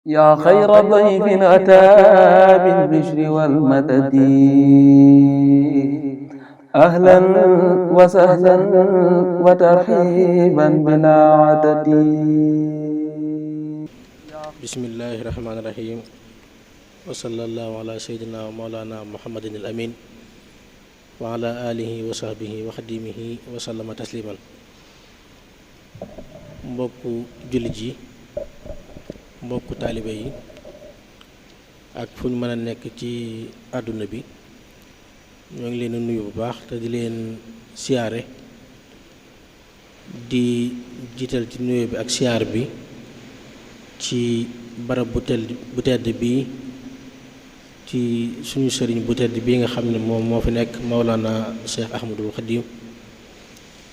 yaa xayra dayfin ataa bil bishri wal madadi ahlan wa sahlan wa tarhiiban bilaa adadi. Bismillaahi rahmaani rahiim wa sallallaahu alaa sayyidinaa wa mawlaanaa Muhammadin al amiin wa alaa aalihi wa sahbihi wa xadimihi wa sallama tasliiman. Mbokku jullit yi, mbokku taalibe yi ak fu ñu mën a nekk ci àdduna bi, ñoo ngi leen a nuyu bu baax te di leen siyaare, di jiital ci nuyu bi ak siyaar bi ci barab bu tedd bi, ci suñu sëriñ bu tedd bi nga xam ne moom moo fi nekk Mawlana Cheikh Ahmadul Khadim.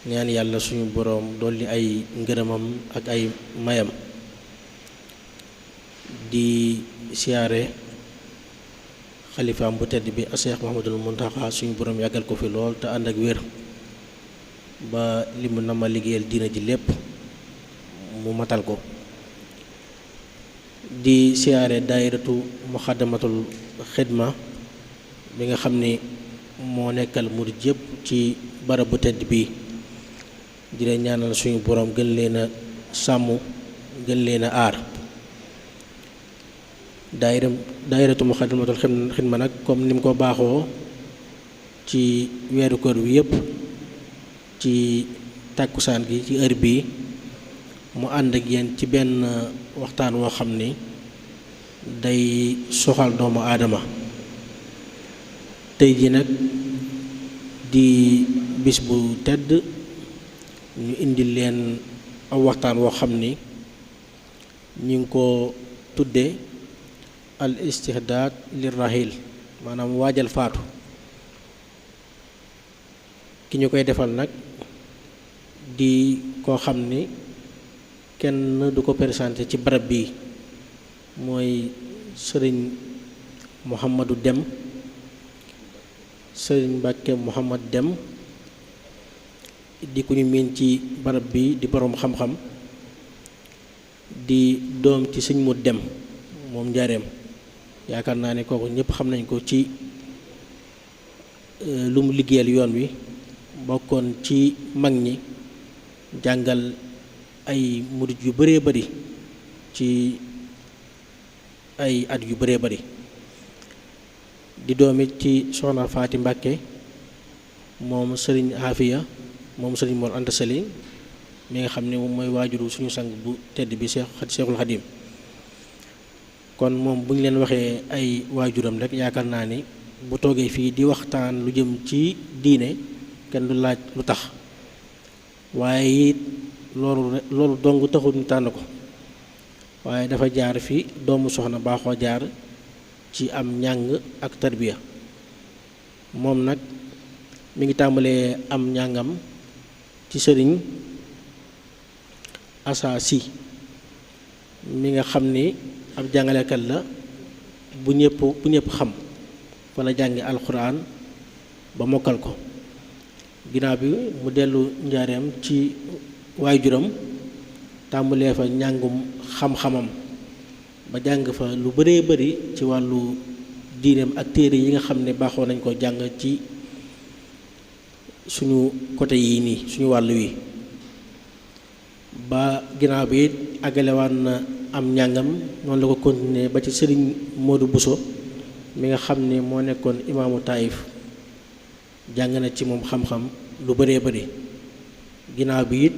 ñaan yàlla suñu boroom dolli ay ngërëmam ak ay mayam. Di siyaare xalifaam bu tedd bi a Cheikh Mouhamadul Mountakha, suñu boroom yàggal ko fi lool te ànd ak wér ba li mu nama liggéeyal diina ji lépp mu matal ko. Di siyaare daayiratu muxaddamatul xidma bi nga xam ni moo nekkal murid yépp ci barab bu tedd bii, di leen ñaanal suñu boroom gën leen a sàmm, gën leen a aar. daayiratu muxaddamatul xidma nag comme ni mu ko baaxoo ci weeru koor wi yépp, ci tàkkusaan gi ci heure bii mu ànd ak yéen ci benn waxtaan woo xam ni day soxal doomu aadama. tey ji nag di bis bu tedd, ñu indi leen aw waxtaan woo xam ni ñu ngi ko tuddee al istihdaad lir rahil, maanaam waajal faatu. ki ñu koy defal nag di koo xam ni kenn du ko présenté ci barab bii, mooy sëriñ Mouhamadou Dem, sëriñ Mbàkke Mouhamad Dem, di ku ñu miin ci barab bi, di boroom xam-xam, di doom ci sëñ mu Dem moom njaareem. yaakaar naa ne kooku ñëpp xam nañ ko ci lu mu liggéeyal yoon wi, bokkoon ci mag ñi, jàngal ay murit yu bëree bari ci ay at yu bëree bari. di doomit ci soxna Faati Mbàkke moom sëriñ Afiya moom sëriñ Mor Anta Sali mi nga xam ne moom mooy waajuru suñu sang bu tedd bi Seexul Xadim. kon moom bu ñu leen waxee ay waajuram rek, yaakaar naa ni bu toogee fii di waxtaan lu jëm ci diine kenn du laaj lu tax. waaye it loolu dong taxul ñu tànn ko, waaye dafa jaar fi doomu soxna baaxoo jaar ci am njàng ak tarbiya. moom nag mi ngi tàmbalee am njàngam ci sëriñ Asa Si mi nga xam ni ab jàngalekat la bu ñëpp xam. fa la jàngi alxuraan ba mokkal ko. ginnaaw bi mu dellu njaareem ci waajuram, tàmbalee fa njàngum xam-xamam ba jàng fa lu bëree bëri ci wàllu diineem ak téere yi nga xam ne baaxoo nañ ko jàng ci suñu côté yii nii, suñu wàll wi. ba ginnaaw bi àggalewaan na am njàngam, noonu la ko continuer ba ci sëriñ Modou Bousso mi nga xam ne moo nekkoon imaamu Taïf. jàng na ci moom xam-xam lu bëree bëri. ginnaaw bi it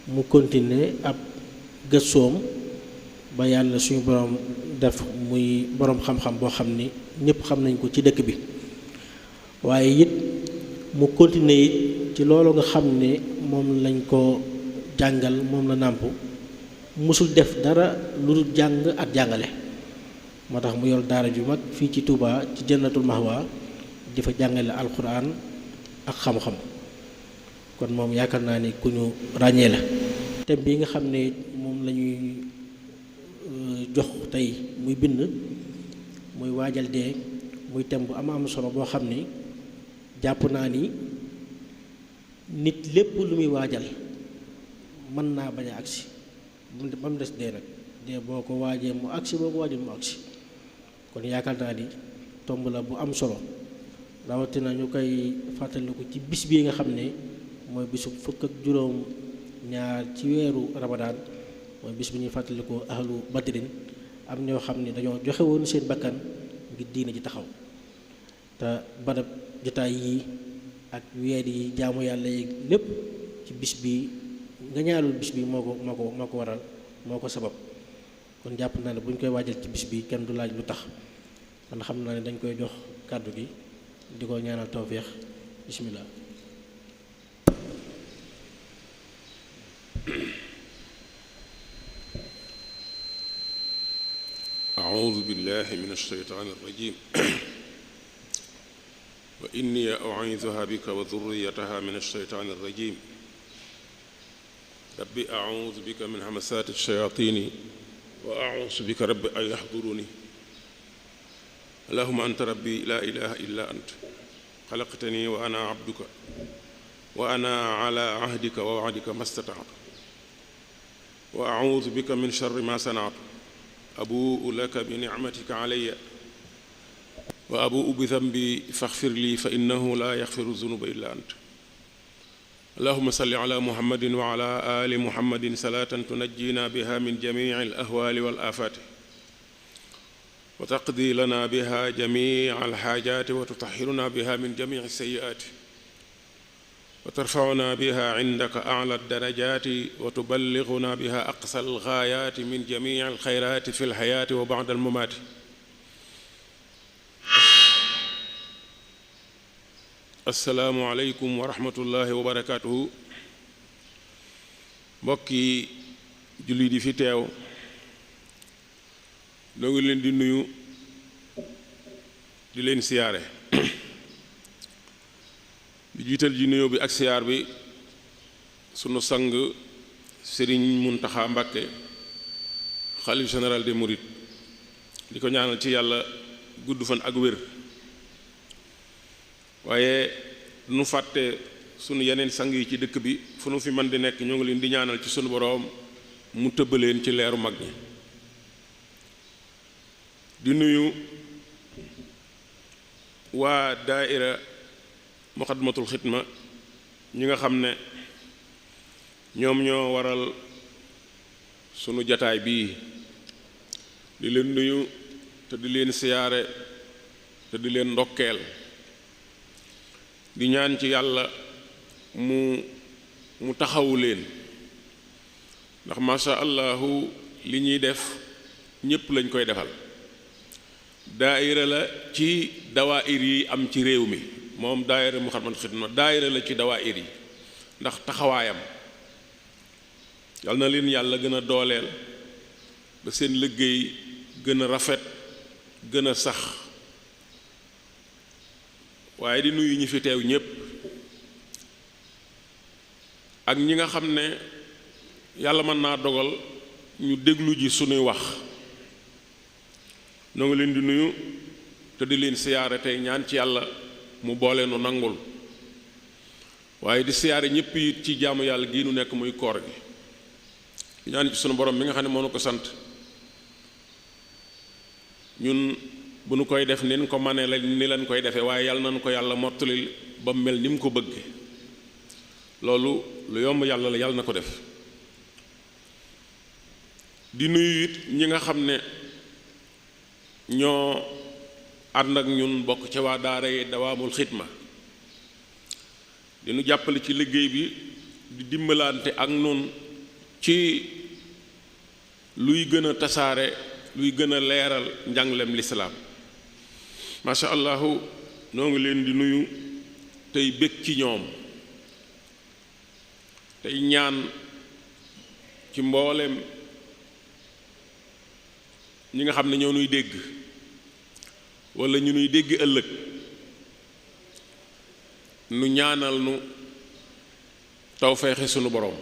mu continuer ab gëstoom ba yàlla suñu borom def muy borom xam-xam boo xam ni ñëpp xam nañ ko ci dëkk bi. waaye it mu continuer it ci loolu nga xam ne moom lañ ko jàngal, moom la nàmp, musul def dara lu dul jàng ak jàngale. moo tax mu yor daara ju mag fii ci Touba ci Jannatul Mahwa di fa jàngale alxuraan ak xam-xam. kon moom yaakaar naa ni ku ñu ràññee la. thème bi nga xam ne moom la ñuy jox tey muy bind, muy waajal dee, muy thème bu am solo boo xam ni jàpp naa ni nit lépp lu muy waajal mën naa bañ a agsi ba mu des dee nag. de boo ko waajee mu agsi boo ko waajee mu agsi kon yaakaar naa ni tomb la bu am solo rawatina ñu koy fàttaliku ci bis bii nga xam ne mooy bisu fukk ak juróom ñaar ci weeru ramadaan mooy bis bi ñuy fàttalikoo ahlu badrin am ñoo xam ne dañoo joxe woon seen bakkan ngir diine ji taxaw te barab jotaay yi ak weer yi jaamu yàlla yi lépp ci bis bi nga ñaalul bis bi moo ko waral moo ko sabab kon jàpp naa ne bu ñu koy waajal ci bis bi kenn du laaj lu tax kon xam naa ne dañ koy jox kàddu gi di ko ñaanal tawféex bismillah. أعوذ بالله من الشيطان الرجيم وإني أعيذها بك وذريتها من الشيطان الرجيم رب أعوذ بك من همسات الشياطين وأعوذ بك رب أن يحضروني اللهم أنت ربي لا إله إلا أنت خلقتني وأنا عبدك وأنا على عهدك ووعدك ما استطعت وأعوذ بك من شر ما صنعت أبوء لك بنعمتك علي وأبوء بذنبي فاغفر لي فإنه لا يغفر الذنوب إلا أنت اللهم صل على محمد وعلى آل محمد صلاة تنجينا بها من جميع الأهوال والآفات وتقضي لنا بها جميع الحاجات وتطهرنا بها من جميع السيئات وترفعنا بها عندك أعلى الدرجات وتبلغنا بها أقصى الغايات من جميع الخيرات في الحياة وبعد الممات السلام عليكم ورحمة الله وبركاته mbokki julli di fi teew noo ngi leen di nuyu di leen siyaare di jiital ji nuyoo bi ak siyaar bi sunu sang Serigne Mountakha Mbacké xalif général des Mourides di ko ñaanal ci yàlla gudd fan ak wér waaye nu fàtte sunu yeneen sang yi ci dëkk bi fu nu fi mën di nekk ñoo ngi leen di ñaanal ci sunu boroom mu tëbbaleen ci leeru mag ñi di nuyu waa daaira muxaddamatul xidma ñi nga xam ne ñoom ñoo waral sunu jataay bii di leen nuyu te di leen siyaare te di leen ndokkeel di ñaan ci yàlla mu taxawu leen ndax masha allahu li ñuy def ñépp lañ koy defal daayira la ci dawaayir yi am ci réew mi moom daayira Muxaddamatul Xidma daayira la ci dawaayir yi ndax taxawaayam yal na leen yàlla gën a dooleel ba seen liggéey gën a rafet gën a sax waaye di nuyu ñi fi teew ñépp ak ñi nga xam ne yàlla mën naa dogal ñu déglu ji sunuy wax noo ngi leen di nuyu te di leen siyaare tey ñaan ci yàlla mu boole nu nangul waaye di siyaare ñépp it ci jaamu yàlla gii nu nekk muy koor gi di ñaan ci sunu borom mi nga xam ne moo nu ko sant ñun bu nu koy def nin ko mane la ni leen koy defee waaye yàlla nañu ko yàlla mottali ba mel ni mu ko bëgge loolu lu yomb yàlla la yàlla na ko def di nuyu it ñi nga xam ne ñoo ànd ak ñun bokk ca waa daara yi dawaamul xidma di nu jàppale ci liggéey bi di dimbalante ak nun ci luy gën a tasaare luy gën a leeral njànglem lislaam masha allahu noo ngi leen di nuyu tey bég ci ñoom tey ñaan ci mboolem ñi nga xam ne ñoo nuy dégg walla ñu nuy dégg ëllëg nu ñaanal nu tawfeexi sunu boroom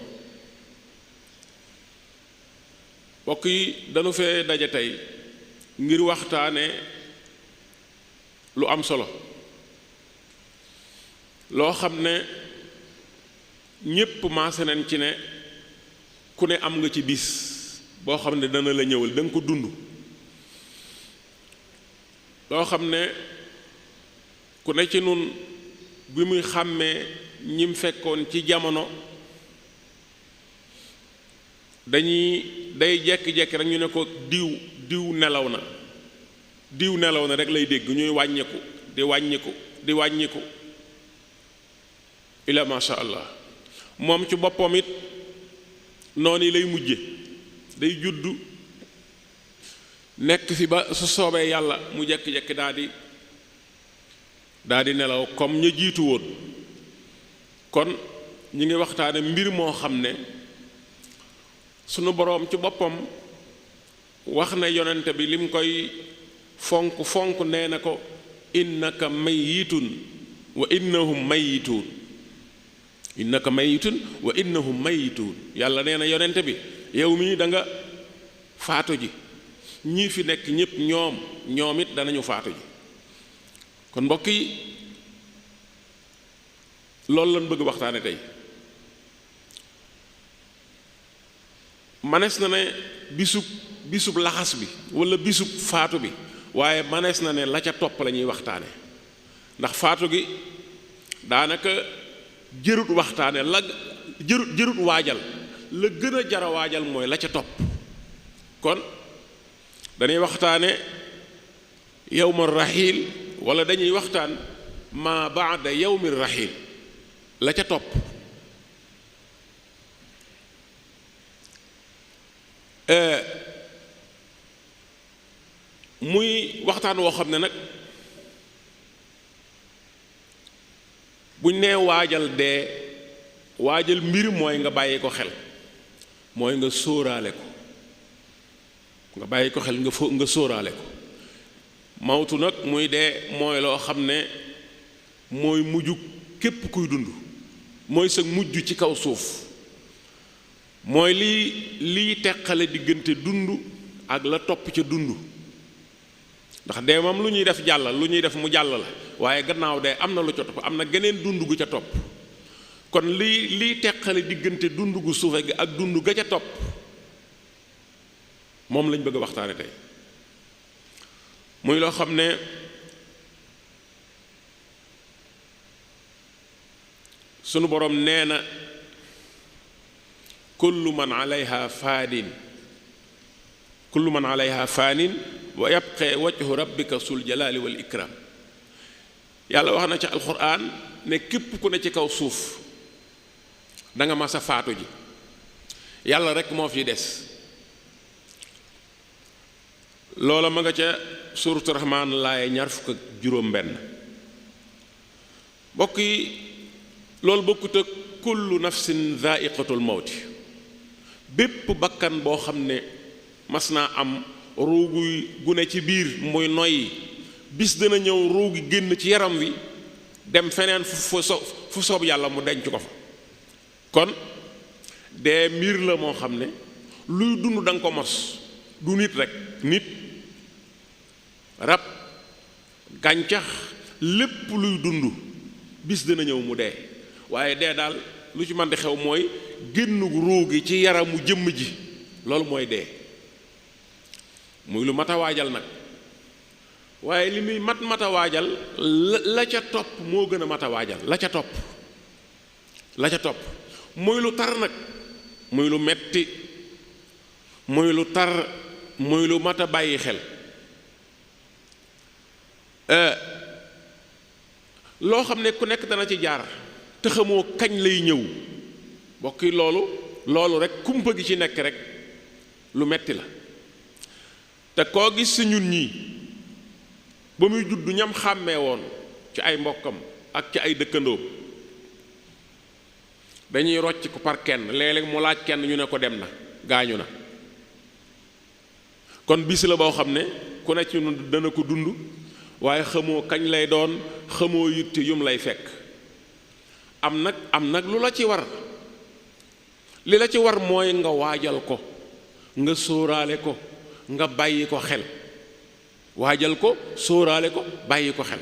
mbokk yi dañu fee daje tey ngir waxtaane lu am solo loo xam ne ñépp maase nañ ci ne ku ne am nga ci bis boo xam ne dana la ñëwal da nga ko dund loo xam ne ku ne ci nun bi muy xàmmee ñim fekkoon ci jamono day jekki-jekki rek ñu ne ko diw nelaw na rek lay dégg ñuy wàññiku di wàññiku ila masha Allah moom ci boppam it noonu yi lay mujje day juddu nekk fi ba su soobee yàlla mu jekki-jekki daal di nelaw comme ña jiitu woon kon ñi ngi waxtaane mbir moo xam ne sunu boroom ci boppam wax na yonente bi lim koy fonk nee na ko innaka mayyitun wa innahum mayyitun innaka mayyitun wa innahum mayyitun yàlla nee na yonente bi yow mii da nga faatu ji ñii fi nekk ñépp ñoom it danañu faatu ji kon mbokk yi loolu lañ bëgg waxtaane tey manees na ne bisub laxas bi walla bisub faatu bi waaye manees na ne la ca topp la ñuy waxtaane ndax faatu gi daanaka jërut waxtaane la jërut waajal la gën a jara waajal mooy la ca topp kon dañuy waxtaane yawma raxiil wala dañuy waxtaan ma baada yawmi raxiil la ca topp muy waxtaan woo xam ne nag buñ nee waajal dee waajal mbir mooy nga bàyyi ko xel mooy nga sóoraale ko nga bàyyi ko xel nga sóoraale ko mawtu nag muy dee mooy loo xam ne mooy mujj képp kuy dund mooy sa mujj ci kaw suuf mooy liy teqale diggante dund ak la topp ca dund ndax dee moom lu ñuy def lu ñuy def mu jàll la waaye gannaaw dee am na lu ca topp am na geneen dund gu ca topp kon liy teqale diggante dund gu suufe gi ak dund ga ca topp moom lañ bëgg a waxtaane tey muy loo xam ne sunu boroom nee na kullu man alayha faanin wa yabqa wajhu rabbika sul jalaali wal ikram yàlla wax na ci alxuraan ne képp ku ne ci kaw suuf danga mas a faatu ji yàlla rekk moo fi des loola ma nga ca suuratu Rahmaan laaye ñaar fukk ak juróom benn mbokk yi loolu bokkut ak kullu nafsin dhaa'iqatul mawti bépp bakkan boo xam ne mas naa am ruuguy gune ci biir muy noyyi bis dana ñëw ruugi génn ci yaram wi dem feneen fu soob yàlla mu denc ko fa kon dee mbir la moo xam ne luy dund da nga ko mos du nit rek nit rab gàncax lépp luy dund bis dana ñëw mu dee waaye dee daal lu ci mën di xew mooy génn ruugi ci yaramu jëmm ji loolu mooy dee muy lu mat a waajal nag waaye li muy mat a waajal la ca topp moo gën a mat a waajal la ca topp muy lu tar nag muy lu metti muy lu tar muy lu mat a bàyyi xel loo xam ne ku nekk dana ci jaar te xamoo kañ lay ñëw mbokk yi loolu rek kumpa gi ci nekk rek lu metti la te koo gis si ñun ñii ba muy juddu ñam xàmmee woon ci ay mbokkam ak ci ay dëkkandoom dañuy rocc ko par kenn léeg-léeg mu laaj kenn ñu ne ko dem na gaañu na kon bis la boo xam ne ku ne ci ñun dana ko dund waaye xamoo kañ lay doon xamoo yitte yum lay fekk am nag lu la ci war li la ci war mooy nga waajal ko nga sóoraale ko nga bàyyi ko xel waajal ko sóoraale ko bàyyi ko xel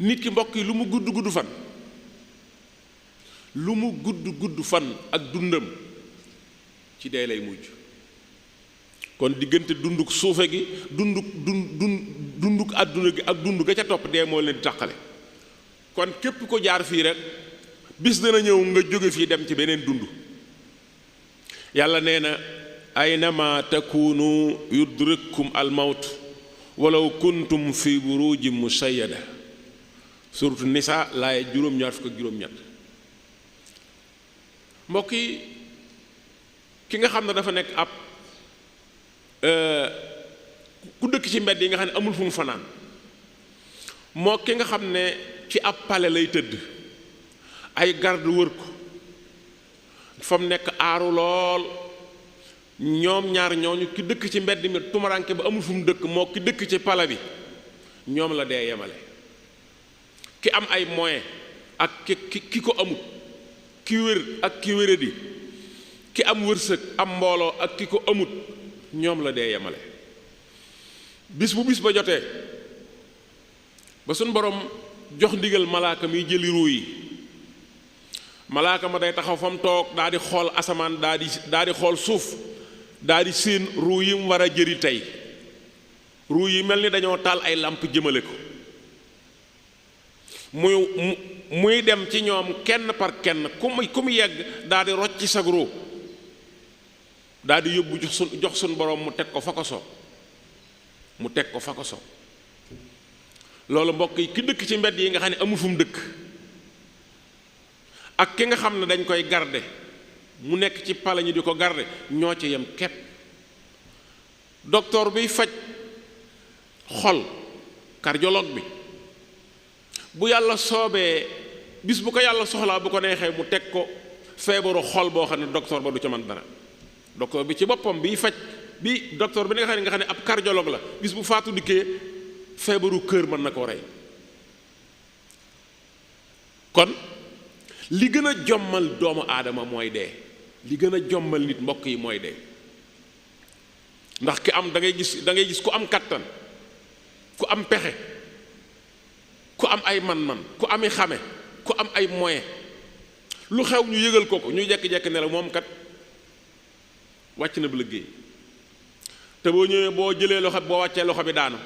nit ki mbokk yi lu mu gudd gudd fan ak dundam ci dee lay mujj. kon diggante dunduk suufe gi dunduk àdduna gi ak dund ga ca topp dee moo leen di tàqale. kon képp ko jaar fii rek bis dana ñëw nga jóge fii dem ci beneen dund. yàlla nee na aynama takunu yudrikkum almawt walaw kuntum fi burujin mushayyada suratu nisa laay juróom-ñaar fukk ak juróom-ñett. mbokk yi ki nga xam ne dafa nekk ab ku dëkk ci mbedd yi nga xam ne amul fu mu fanaan moo ki nga xam ne ci ab pale lay tëdd ay garde wër ko fa mu nekk aaru lool ñoom ñaar ñooñu ki dëkk ci mbedd mi tumaranke ba amul fu mu dëkk moo ki dëkk ci pale bi ñoom la dee yemale. ki am ay moyen ak ki ko amut, ki wér ak ki wéradi, ki am wërsëg am mbooloo ak ki ko amut ñoom la dee yemale. bis bu bis ba jotee ba suñ borom jox ndigal malaaka miy jëli ruu yi, malaaka ma day taxaw fa mu toog daa di xool asamaan daa di xool suuf daa di séen ruu yi mu war a jëri tey. ruu yi mel ni dañoo taal ay làmp jëmale ko muy dem ci ñoom kenn par kenn ku mu yegg daa di rocc ci sag ruu daa di yóbbu jox suñ borom mu teg ko fa ko soob loolu mbokk yi ki dëkk ci mbedd yi nga xam ne amul fu mu dëkk ak ki nga xam ne dañ koy garde mu nekk ci pale ñi di ko garde ñoo ci yem képp. docteur biy faj xol cardiologue bi bu yàlla soobee bis bu ko yàlla soxlaa bu ko neexee mu teg ko feebaru xol boo xam ne docteur ba du ca mën dara. docteur bi ci boppam biy faj bi docteur bi nga xam ne ab cardiologue la bis bu faatu dikkee feebaru kër mën na ko rey. kon li gën a jommal doomu aadama mooy dee, li gën a jommal nit mbokk yi mooy dee. ndax ki am da ngay gis ku am kattan, ku am pexe, ku am ay man-man, ku ami xame, ku am ay moyen, lu xew ñu yëgal ko ñu jekki-jekki ne la moom kat wàcc na bu liggéey. te boo ñëwee boo jëlee loxo boo wàccee loxo bi daanu,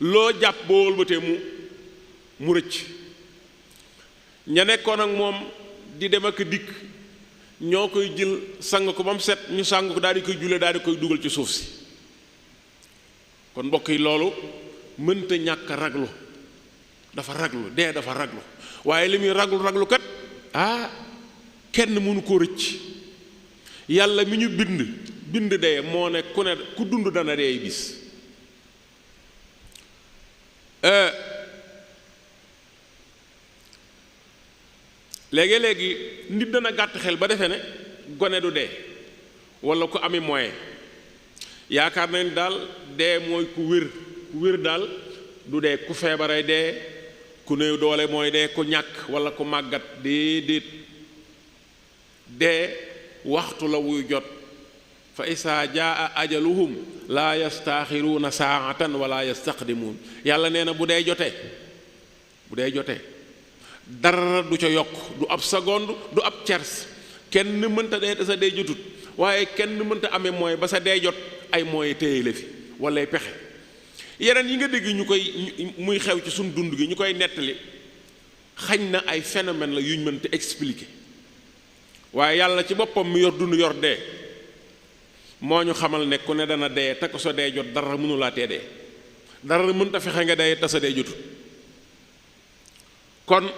loo jàpp boo wëlbatee mu rëcc. ña nekkoon ak moom di dem ak dikk ñoo koy jël sang ko ba mu set ñu sang ko daal di koy julee daal di koy dugal ci suuf si. kon mbokk yi loolu mënta ñàkk raglu, dafa raglu, dee dafa raglu. waaye li muy raglu kat kenn mënu koo rëcc. yàlla mi ñu bind dee moo ne ku dund dana dee bis. léegi nit dana gàtt xel ba defe ne gone du dee walla ku ami moyen, yaakaar nañ daal dee mooy ku wér daal du dee, ku feebaray dee, ku néew doole mooy dee, ku ñàkk walla ku màggat. déedéet, dee waxtu la wuy jot. fa isaa jaa ajaluhum laa yastaaxiruuna saatan wala yastaqdimuun. yàlla nee na bu dee jotee dara du ca yokk, du ab seconde, du ab tiers. kenn mënta dee te sa dee jotut, waaye kenn mënta amee mooy ba sa dee jot ay mooy téye la fi wala pexe. yeneen yi nga dégg ñu koy muy xew ci suñ dund gi ñu koy nettali xañ na ay phénomène la yuñ mënta expliquer, waaye yàlla ci boppam mi yor dund yor dee moo ñu xamal ne ku ne dana dee te ko sa dee jot dara mënulaa tee dee, dara mënta fexe nga dee te sa dee jotut. kon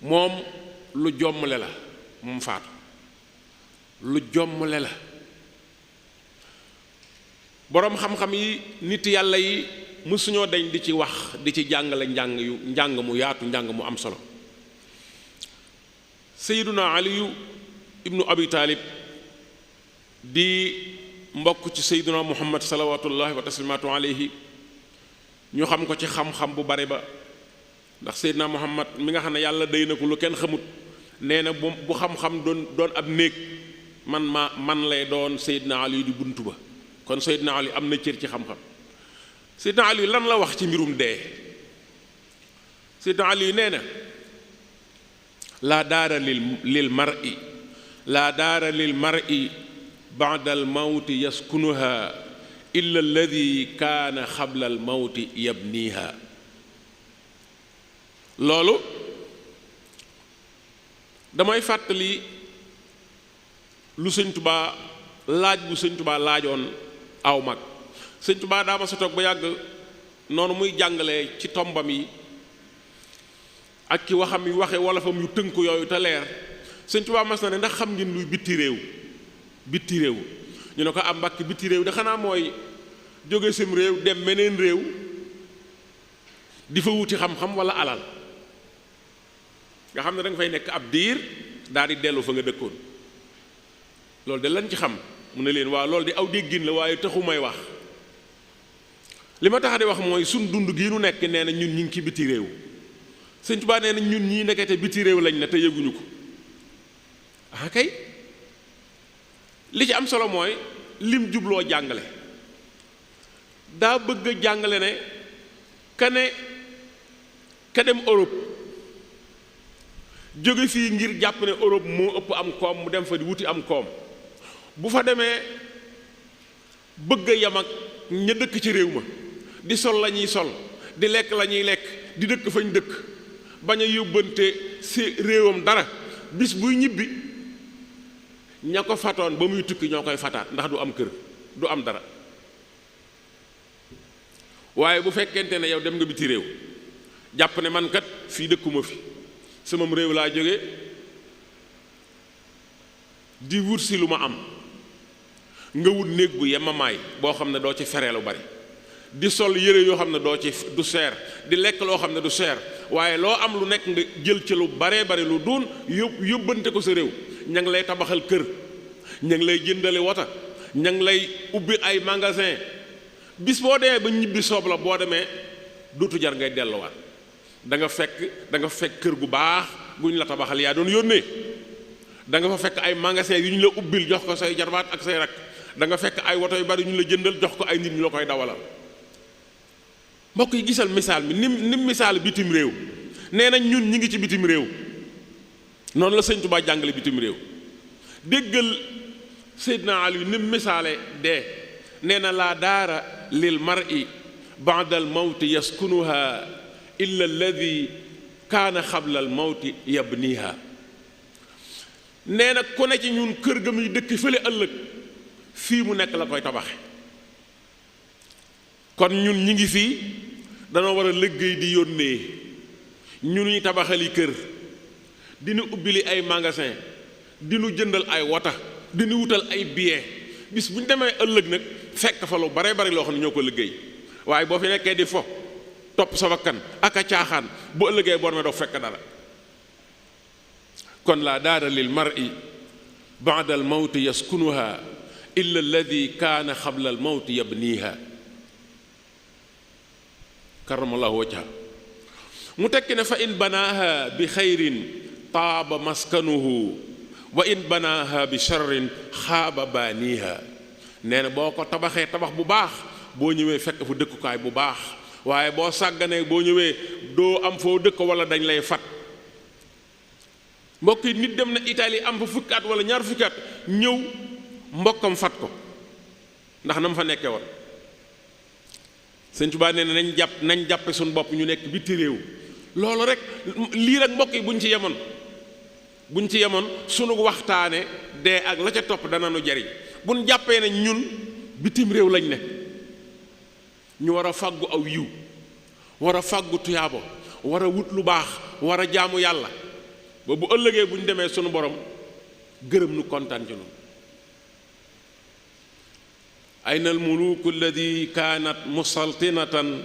moom lu jommale la, moom faatu lu jommale la. boroom xam-xam yi nit yàlla yi mësuñoo dañ di ci wax, di ci jàngale njàng mu yaatu, njàng mu am solo. Seyduna Aliyu ibnu Abi Taalib di mbokk ci Seyduna Muhammad salawatullahi wa taslimaatu alayhi, ñu xam ko ci xam-xam bu bari ba, ndax Seydina Muhammad mi nga xam ne yàlla day na ko lu kenn xamut, nee na bu xam-xam doon ab néeg man lay doon Seydina Ali di buntu ba. kon Seydina Ali am na cër ci xam-xam. Seydina Ali lan la wax ci mbirum dee? Seydina Ali nee na laa daara lil mar'i laa daara lil mar'i ba'da al mawti yaskunuha illa alladi kaana xabla al mawti yabniha. loolu damay fàttali lu Sëñ Tuubaa laaj bu Sëñ Tuubaa laajoon aw mag. Sëñ Tuubaa daa ma sa toog ba yàgg noonu muy jàngale ci tombam yi ak ci waxam yi waxe wolofam yu tënku yooyu te leer. Sëñ Tuubaa mas na ne ndax xam ngeen luy bitti réew ñu ne ko am Mbàkke bitti réew de xanaa mooy jóge sim réew dem meneen réew di fa wuti xam-xam wala alal nga xam ne da nga fay nekk ab diir daal di dellu fa nga dëkkoon. loolu de lañ ci xam mu ne leen waaw loolu di aw déggin la waaye taxu may wax li ma tax di wax mooy suñ dund gii nu nekk nee na ñun ñi ngi ci biti réew. Sëñ Tuubaa nee na ñun ñii nekkete biti réew lañ ne te yëguñu ko. ah kay li ci am solo mooy lim jubloo jàngale daa bëgg a jàngale ne ka dem Europe jóge fii ngir jàpp ne Europe moo ëpp am koom mu dem fa di wuti am koom bu fa demee bëgg a yam ak ña dëkk ci réew ma di sol la ñuy sol di lekk la ñuy lekk di dëkk fañ dëkk bañ a yóbbante si réewam dara bis buy ñibbi ña ko fatoon ba muy tukki ñoo koy fataat ndax du am kër du am dara. waaye bu fekkente ne yow dem nga biti réew jàpp ne man kat fii dëkkuma fi samam réew laa jóge di wut si lu ma am nga wut néeg bu yemamaay boo xam ne doo ci fere lu bari di sol yére yoo xam ne du seer di lekk loo xam ne du seer waaye loo am lu nekk nga jël ci lu baree bari lu doon yóbbante ko sa réew. ña ngi lay tabaxal kër ña ngi lay jëndale wota ña ngi lay ubbi ay magasin bis boo demee ba ñibbi soob la boo demee dootu jar ngay delluwaat da nga fekk kër gu baax gu ñu la tabaxal yaa doon yónnee da nga fa fekk ay magasin yu ñu la ubbil jox ko say jarbaat ak say rak da nga fekk ay woto yu bari yu ñu la jëndal jox ko ay nit ñu la koy dawalal. mbokk yi gisal misaal mi nim misaal bitim réew nee nañ ñun ñi ngi ci bitim réew. noonu la Sëñ Tuubaa jàngale bitim réew déggal Seydina Ali ni misaale dee nee na laa daara lil mar'i ba'da al mawti yaskunuha illa alladi kaana xabla al mawti yabniha. nee na ku ne ci ñun kër ga muy dëkk fële ëllëg fii mu nekk la koy tabaxe. kon ñun ñi ngi fii danoo war a liggéey di yónnee ñu ñuy tabaxali kër dinu ubbili ay magasin dinu jëndal ay wota dinu wutal ay billet bis bu ñu demee ëllëg nag fekk fa lu bare bari loo xam ne ñoo ko liggéey waaye boo fi nekkee di fo topp sa bakkan ak a caaxaan bu ëllëgee boo demee doo fekk dara. kon laa daara lil mar'i ba'da al mawti yaskunuha illa alladi kaana xabla al mawti yabniha karamallahu wajha. mu tekki ne fa in banaaha bi xayrin taaba maskanuhu wa in banaaha bi sharrin xaaba baaniha. nee na boo ko tabaxee tabax bu baax boo ñëwee fekk fu dëkkukaay bu baax waaye boo sàgganee boo ñëwee doo am foo dëkk wala dañ lay fat. mbokk yi nit dem na Italie am fa fukki at wala ñaar fukki at ñëw mbokkam fat ko ndax na mu fa nekkee woon. Sëñ Tuubaa nee na nañ jàppe suñu bopp ñu nekk biti réew. loolu rek lii rek mbokk yi buñ ci yemoon sunu waxtaane dee ak la ca topp dana nu jariñ buñ jàppee ne ñun bitim réew lañ ne ñu war a fàggu aw yiw war a fàggu tuyaabo war a wut lu baax war a jaamu yàlla ba bu ëllëgee bu ñu demee sunu borom gërëm nu kontaan ci noonu. ayna al muluku alladi kaanat musaltinatan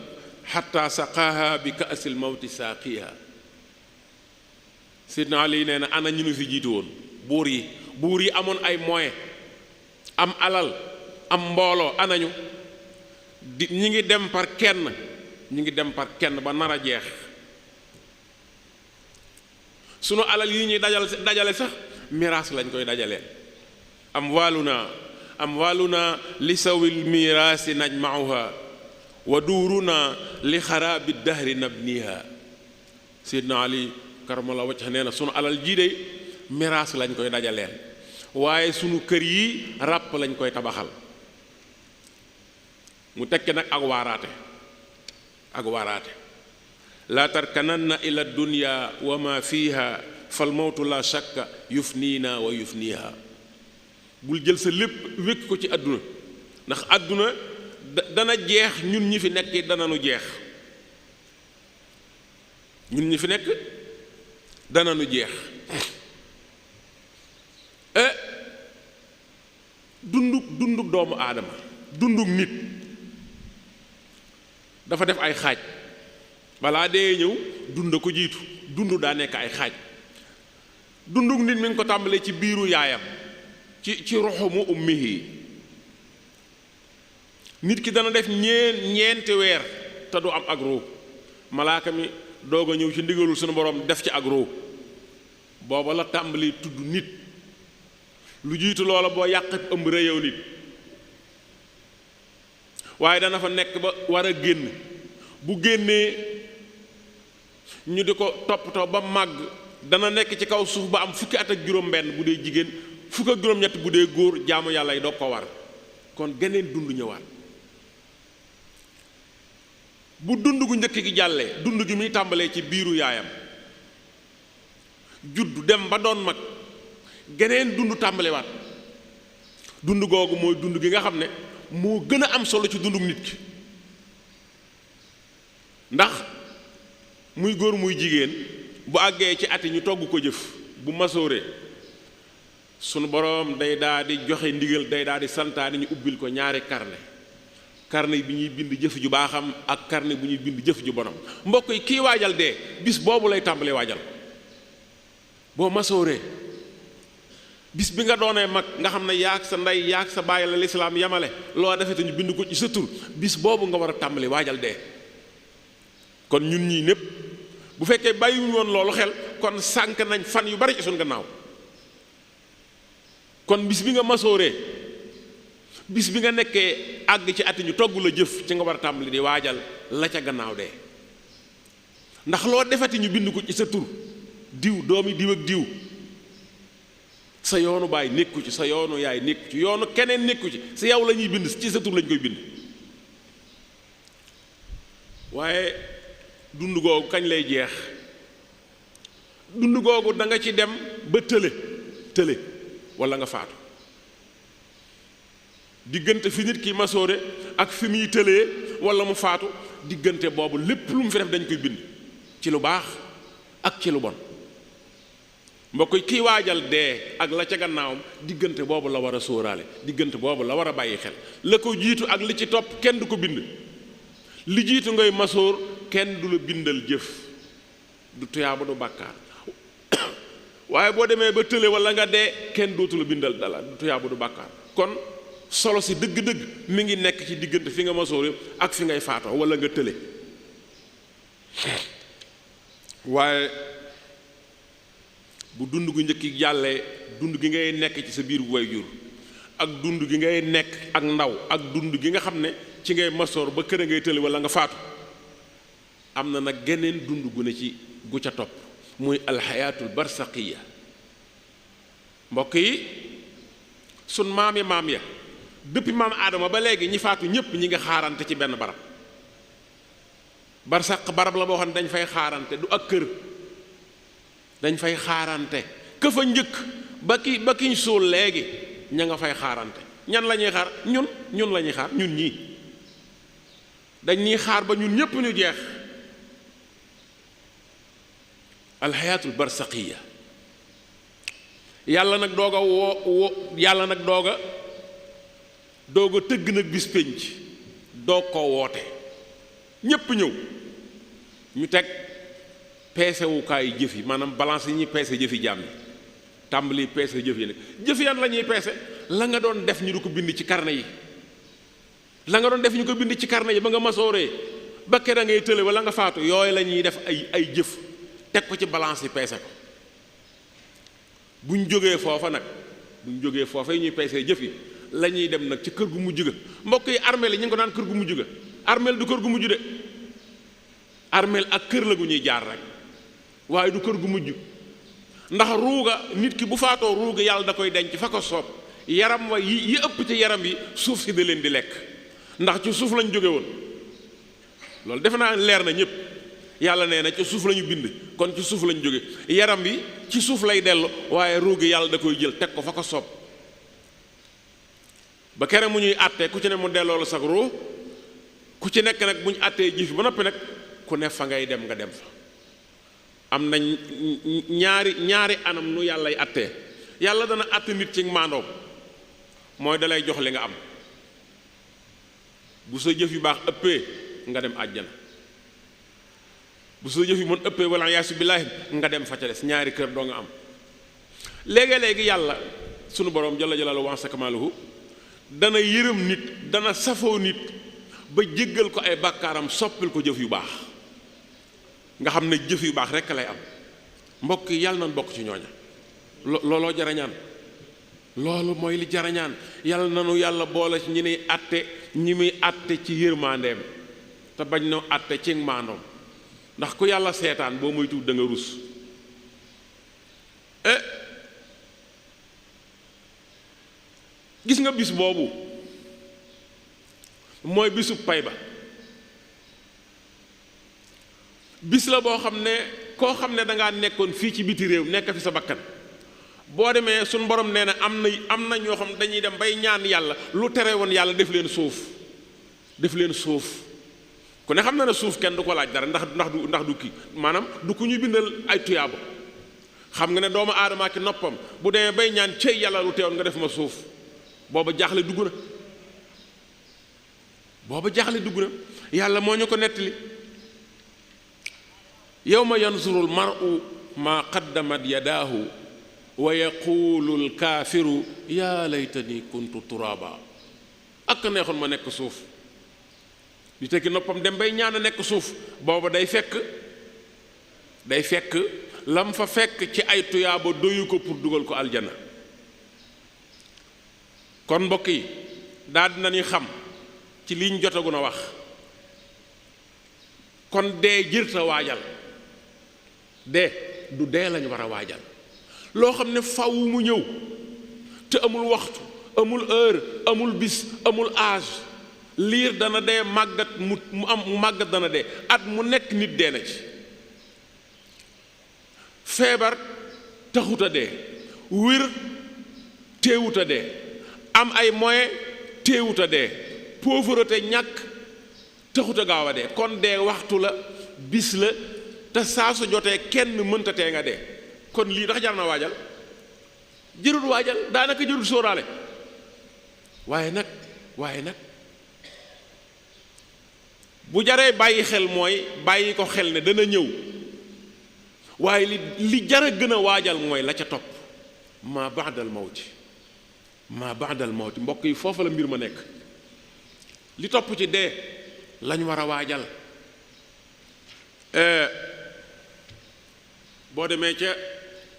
xatta saqaaha bi kaasil mawti saaqiha. Sidna Ali nee na ana ñu nu fi jiitu woon buur yi amoon ay moyens am alal am mbooloo anañu ñi ngi dem par kenn ba nar a jeex. sunu alal yi ñuy dajale sax miraas lañ koy dajalee. amwaaluna li sawil miraasi najmauha wa duuruna li xaraabi dahri nabniha. Sidna Ali karamallahu wajha nee na sunu alal jii de miraas lañ koy dajaleel waaye sunu kër yi ràpp lañ koy tabaxal. mu tekki nag ak waaraate laa tarkananna ila dunya wa ma fiha fal mawtu la shakka yufniina wa yufniha. bul jël sa lépp wékk ko ci àdduna ndax àdduna dana jeex, ñun ñi fi nekk dana nu jeex, ñun ñi fi nekk dana nu jeex. dunduk doomu aadama, dunduk nit dafa def ay xaaj. balaa dee ñëw dund ko jiitu, dund daa nekk ay xaaj. dunduk nit mi ngi ko tàmbalee ci biiru yaayam, ci ruxumu ummihi. nit ki dana def ñeenti weer te du am ak ruu, malaaka mi doog a ñëw ci ndigalul sunu borom def ci ak ruu. booba la tàmbali tudd nit. lu jiitu loola boo yàq ëmb réyow nit, waaye dana fa nekk ba war a génn. bu génnee ñu di ko toppatoo ba màgg, dana nekk ci kaw suuf ba am fukki at ak juróom-benn bu dee jigéen, fukk ak juróom-ñett bu dee góor. jaamu yàlla yi doog ko war, kon geneen dund ñëwaat. bu dund gu njëkk gi jàllee, dund gi muy tàmbalee ci biiru yaayam, judd dem ba doon mag, geneen dund tàmbalewaat. dund googu mooy dund gi nga xam ne moo gën a am solo ci dunduk nit ki, ndax muy góor muy jigéen bu àggee ci ati ñu togg ko jëf, bu masooree sunu boroom day daa di joxe ndigal, day daa di santaane ñu ubbil ko ñaari carnet bi ñuy bind jëf ju baaxam ak carnet bu ñuy bind jëf ju bonam. mbokk yi kii waajal dee bis boobu lay tàmbalee waajal. boo masooree bis bi nga doonee mag nga xam ne yaag sa ndey yaag sa baay la lislaam yamale, loo defee te ñu bind ko ci sa tur, bis boobu nga war a tàmbali waajal dee. kon ñun ñii népp bu fekkee bàyyiwuñu woon loolu xel, kon sànk nañ fan yu bari ci suñ gannaaw. kon bis bi nga masooree, bis bi nga nekkee àgg ci ati ñu togg la jëf, ci nga war a tàmbali di waajal la ca gannaaw dee. ndax loo defati ñu bind ko ci sa tur, diw doomi diw ak diw, sa yoonu baay nekku ci, sa yoonu yaay nekku ci, yoonu keneen nekku ci, sa yow la ñuy bind, ci sa tur lañ koy bind. waaye dund googu kañ lay jeex? dund googu da nga ci dem ba tële walla nga faatu. diggante fi nit ki masoore ak fi muy tëlee walla mu faatu, diggante boobu lépp lu mu fi def dañ koy bind, ci lu baax ak ci lu bon. mbokk yi kii waajal dee ak la ca gannaawam, diggante boobu la war a sóoraale, diggante boobu la war a bàyyi xel. la ko jiitu ak li ci topp kenn du ko bind. li jiitu ngay masóor kenn du la bindal jëf, du tuyaaba du bàkkaar. waaye boo demee ba tële walla nga dee, kenn dootu la bindal dala, du tuyaaba du bàkkaar. kon solo si dëgg-dëgg mi ngi nekk ci diggante fi nga masóor ak fi ngay faatoo walla nga tële. waaye bu dund gu njëkk jàllee, dund gi ngay nekk ci sa biir waajur ak dund gi ngay nekk ak ndaw ak dund gi nga xam ne ci ngay masoor ba kër a ngay tële walla nga faatu, am na nag geneen dund gu ne ci gu ca topp, muy alxayaatul barsaqiya. mbokk yi sun maam ya depuis maam aadama ba léegi ñi faatu ñépp ñi nga xaarante ci benn barab. barsaq barab la boo xam ne dañ fay xaarante, du ak kër, dañ fay xaarante. ka fa njëkk ba kiñ suul léegi ña nga fay xaarante. ñan la ñuy xaar? ñun la ñuy xaar, ñun ñii dañ ñuy xaar ba ñun ñépp ñu jeex. alxayaatul barsaqiya. yàlla nag doog a yàlla nag doog a tëgg nag bis pénc, doog ko woote, ñépp ñëw ñu teg peesewukaayu jëf yi, maanaam balance yi ñuy peese jëf yi jàmm yi, tàmbali peese jëf yi nag. jëf yan la ñuy peese? la nga doon def ñu di ko bind ci carnet yi, la nga doon def ñu ko bind ci carnet yi ba nga masooree ba kër a ngay tële walla nga faatu, yooyu la ñuy def ay jëf teg ko ci balance yi peese ko. buñ jógee foofa nag, buñ jógee foofa yi ñuy peesee jëf yi, la ñuy dem nag ci kër gu mujj ga. mbokk yi armeel yi ñu ngi ko naan kër gu mujj ga. armeel du kër gu mujj de, armeel ak kër la gu ñuy jaar rek. waaye du kër gu mujj ndax ruuga nit ki bu faatoo ruuga yàlla da koy denc fa ko soob yaram wa yi ëpp ci yaram yi suuf si da leen di lekk ndax ci suuf lañ jóge woon loolu defe naa leer na ñëpp yàlla nee na ci suuf la ñu bind kon ci suuf lañ jóge yaram bi ci suuf lay dellu waaye ruugi yàlla da koy jël teg ko fa ko soob ba kere mu ñuy àttee ku ci ne mu delloo la sag ruu ku ci nekk nag bu ñu àttee jëf ba noppi nag ku ne fa ngay dem nga dem fa am na ñaari anam nu yàllay àttee yàlla dana àtte nit ci maandoom mooy dalay jox li nga am bu sa jëf yu baax ëppee nga dem àjjana bu sa jëf yu mën ëppee wala yaasu billaahi nga dem fa ca des ñaari kër doo nga am léegi yàlla sunu borom jalla jalaaluhu wa sakamaluhu dana yërëm nit dana safoo nit ba jéggal ko ay bàkkaaram soppil ko jëf yu baax nga xam ne jëf yu baax rekk lay am mbokk yi yàlla nañ bokk ci ñooña looloo jarañaan loolu mooy li jarañaan yàlla nanu yàlla boole ci ñi muy àtte ci yërmandeem te bañ na àtte ci maandoom ndax ku yàlla seetaan boo muy tuut da nga rus gis nga bis boobu mooy bisu pay ba bis la boo xam ne koo xam ne dangaa nekkoon fii ci biti réew nekk fi sa bakkan boo demee suñ borom nee na am na ñoo xam dañuy dem bay ñaan yàlla lu tere woon yàlla def leen suuf ku ne xam na ne suuf kenn du ko laaj dara ndax du kii maanaam du ku ñu bindal ay tuyaaba xam nga ne doomu aadama ki noppam bu demee bay ñaan cey yàlla lu teewoon nga def ma suuf booba jaaxle dugg na yàlla moo ñu ko nettali yawma yanzurul mar'u ma qaddamat yadaahu wa yaqulu alkaafiru yaa laytani kuntu turaba ak neexoon ma nekk suuf di tekki noppam dem bay ñaan a nekk suuf booba day fekk lam fa fekk ci ay tuyaaba doyu ko pour dugal ko aljana kon mbokk yi daal dinañuy xam ci liñ jotagun a wax kon dee jërta waajal dee du dee lañu war a waajal loo xam ne faw mu ñëw te amul waxtu amul heure amul bis amul âge liir dana dee màggat mu màggat dana dee at mu nekk nit dee na ci feebar taxut a dee wér teewut a dee am ay moyen teewut a dee pauvreté ñàkk taxut a gaaw a dee kon dee waxtu la bis la te saa su jotee kenn mënta tee nga dee kon lii ndax jar na waajal jërul waajal daanaka jërul sóoraale waaye nag bu jaree bàyyi xel mooy bàyyi ko xel ne dana ñëw waaye li jar a gën a waajal mooy la ca topp maa ba'dal mawti mbokk yi foofu la mbir ma nekk li topp ci dee lañ war a waajal boo demee ca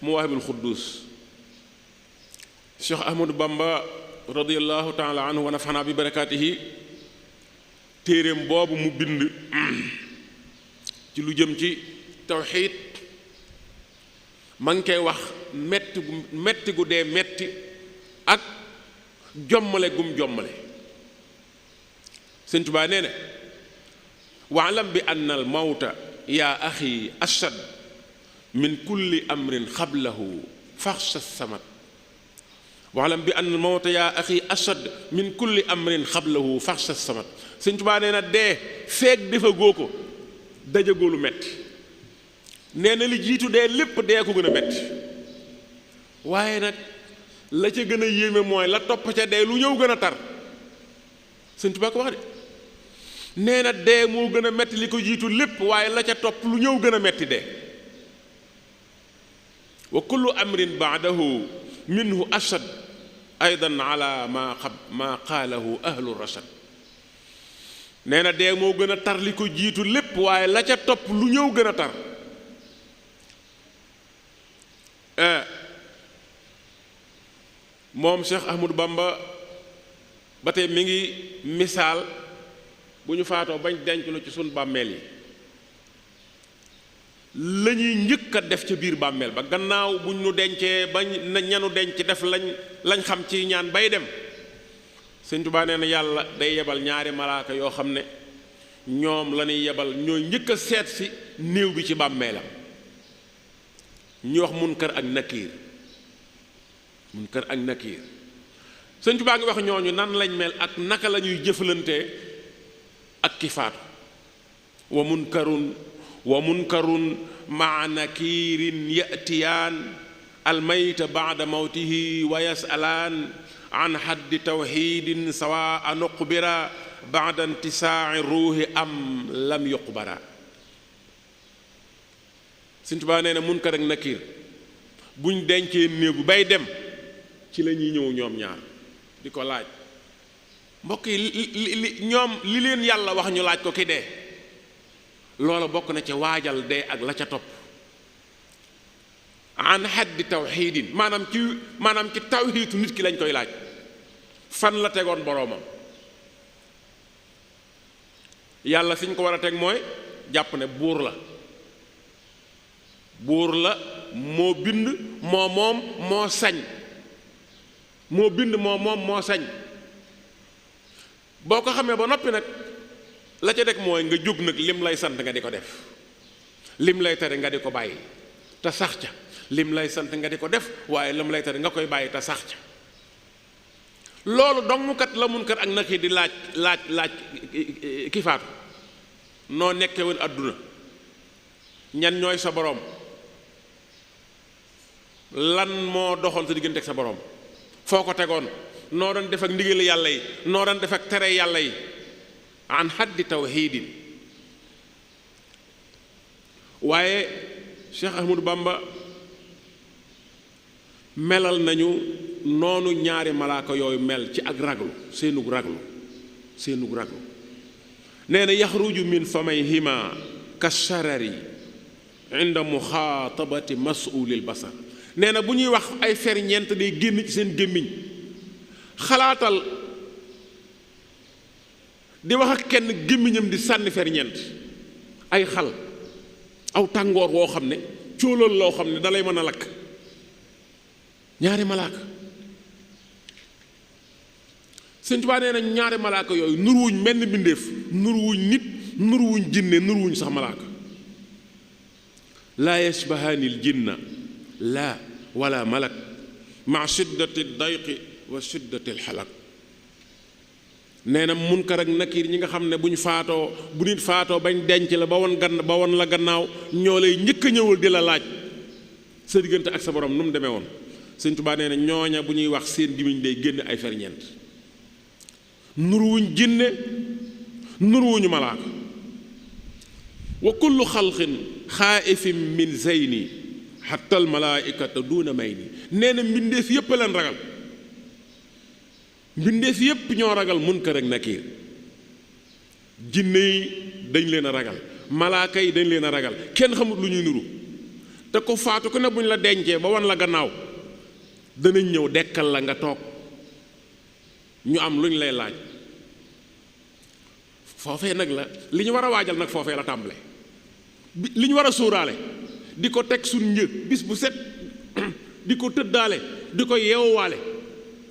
Mawaahibul Quddus Cheikh Ahmadou Bamba radiyallahu taala anhu wa nafanaa bi barakaatihi téeréem boobu mu bind ci lu jëm ci tawxiid ma ngi koy wax metti gu dee metti ak jommale gum jommale Sëñ Tuubaa nee na waalam bi anna al mawta yaa axi ashad min kulli amrin xablahu faxsha samat waalam bi anna al mawta yaa axi ashad min kulli amrin xablahu faxsha samat Sëñ Tuubaa nee na dee feeg defa goo ko dajagoo lu metti nee na li jiitu dee lépp dee ko gën a metti waaye nag la ca gën a yéeme mooy la topp ca dee lu ñëw gën a tar Sëñ Tuubaa ko wax de nee na dee moo gën a metti li ko jiitu lépp waaye la ca topp lu ñëw gën a metti dee wa kullu amrin baadahu minhu ashad aydan ala ma qaalahu ahlu rashad nee na dee moo gën a tar li ko jiitu lépp waaye la ca topp lu ñëw gën a tar moom Cheikh Ahmadou Bamba ba tey mi ngi misaal bu ñu faatoo bañ denc lu ci sun bàmmeel yi la ñuy njëkk a def ca biir bàmmeel ba gannaaw buñ nu dencee ba ñanu denc def lañ xam ci ñaan bay dem. Sëñ Tuubaa nee na yàlla day yebal ñaari malaaka yoo xam ne ñoom la ñuy yebal ñooy njëkk a seet si néew bi ci bàmmeelam ñu wax munkar ak nakiir. munkar ak nakiir Sëñ Tuubaa ngi wax ñooñu nan lañ mel ak naka la ñuy jëfalantee ak ki faatu. wa munkarun maa nakiirin yatiyaan almayta baada mawtihi wa yasalaan an haddi tawxiidin sawaa nuqbira baada intisaaci ruuhi am lam yuqbara. Sëñ Tuubaa nee na munkar ak nakiir buñ dencee néew bu bay dem ci la ñuy ñëw ñoom ñaar di ko laaj. mbokk yi ñoom li leen yàlla wax ñu laaj ko ki dee loola bokk na ca waajal dee ak la ca topp. an haddi tawxiidin maanaam ci tawxiitu nit ki lañ koy laaj fan la tegoon boroomam. yàlla fi ñu ko war a teg mooy jàpp ne buur la moo bind moo moom moo sañ moo bind moo moom moo sañ. boo ko xamee ba noppi nag la ca deg mooy nga jóg nag lim lay sant nga di ko def lim lay tere nga di ko bàyyi te sax ca lim lay sant nga di ko def waaye lim lay tere nga koy bàyyi te sax ca. loolu dongkat la munkar ak nakiir di laaj ki faatu. noo nekkee woon àdduna ñan ñooy sa boroom lan moo doxoon sa diggante ak sa boroom foo ko tegoon noo doon def ak ndigal yàlla yi noo doon def ak tere yàlla yi. an haddi tawxiidin. waaye Cheikh Ahmadou Bamba melal nañu noonu ñaari malaaka yooyu mel ci ak raglu seenug raglu nee na yaxruju min famayhima kasharari inda muxaatabati masulil basar. nee na bu ñuy wax ay ferñeent day génn ci seen gémmiñ. xalaatal di wax ak kenn gémmiñam di sànni ferñeent ay xal aw tàngoor woo xam ne cóolal loo xam ne dalay mën a lakk. ñaari malaaka. Sëñ Tuubaa nee na ñaari malaaka yooyu nuruwuñ menn mbindéef nuruwuñ nit nuruwuñ jinne nuruwuñ sax malaaka. laa yashbahaanil jinna laa wala malak ma shiddati dayqi wa shiddati alxalak. nee na munkar ak nakiir ñi nga xam ne bu nit faatoo bañ denc la ba won la gannaaw ñoo lay njëkk a ñëwal di la laaj sa diggante ak sa borom nu mu demee woon. Sëñ Tuubaa nee na ñooña bu ñuy wax seen gimiñ day génn ay ferñeent nuruwuñ jinne nuruwuñu malaaka. wa kullu xalqin xaaifin min zeyni xatta al malaaikata duuna may ni. nee na mbindeef yépp leen ragal mbindeef yépp ñoo ragal munkar ak nakiir. jinne yi dañ leen a ragal malaaka yi dañ leen a ragal kenn xamut lu ñuy nuru te ko faatu ku ne buñ la dencee ba wan la gannaaw danañ ñëw dekkal la nga toog ñu am lu ñu lay laaj. foofee nag la li ñu war a waajal nag foofee la tàmbale li ñu war a sóoraale di ko teg suñ njëg bis bu set di ko tëddaale di ko yeewuwaale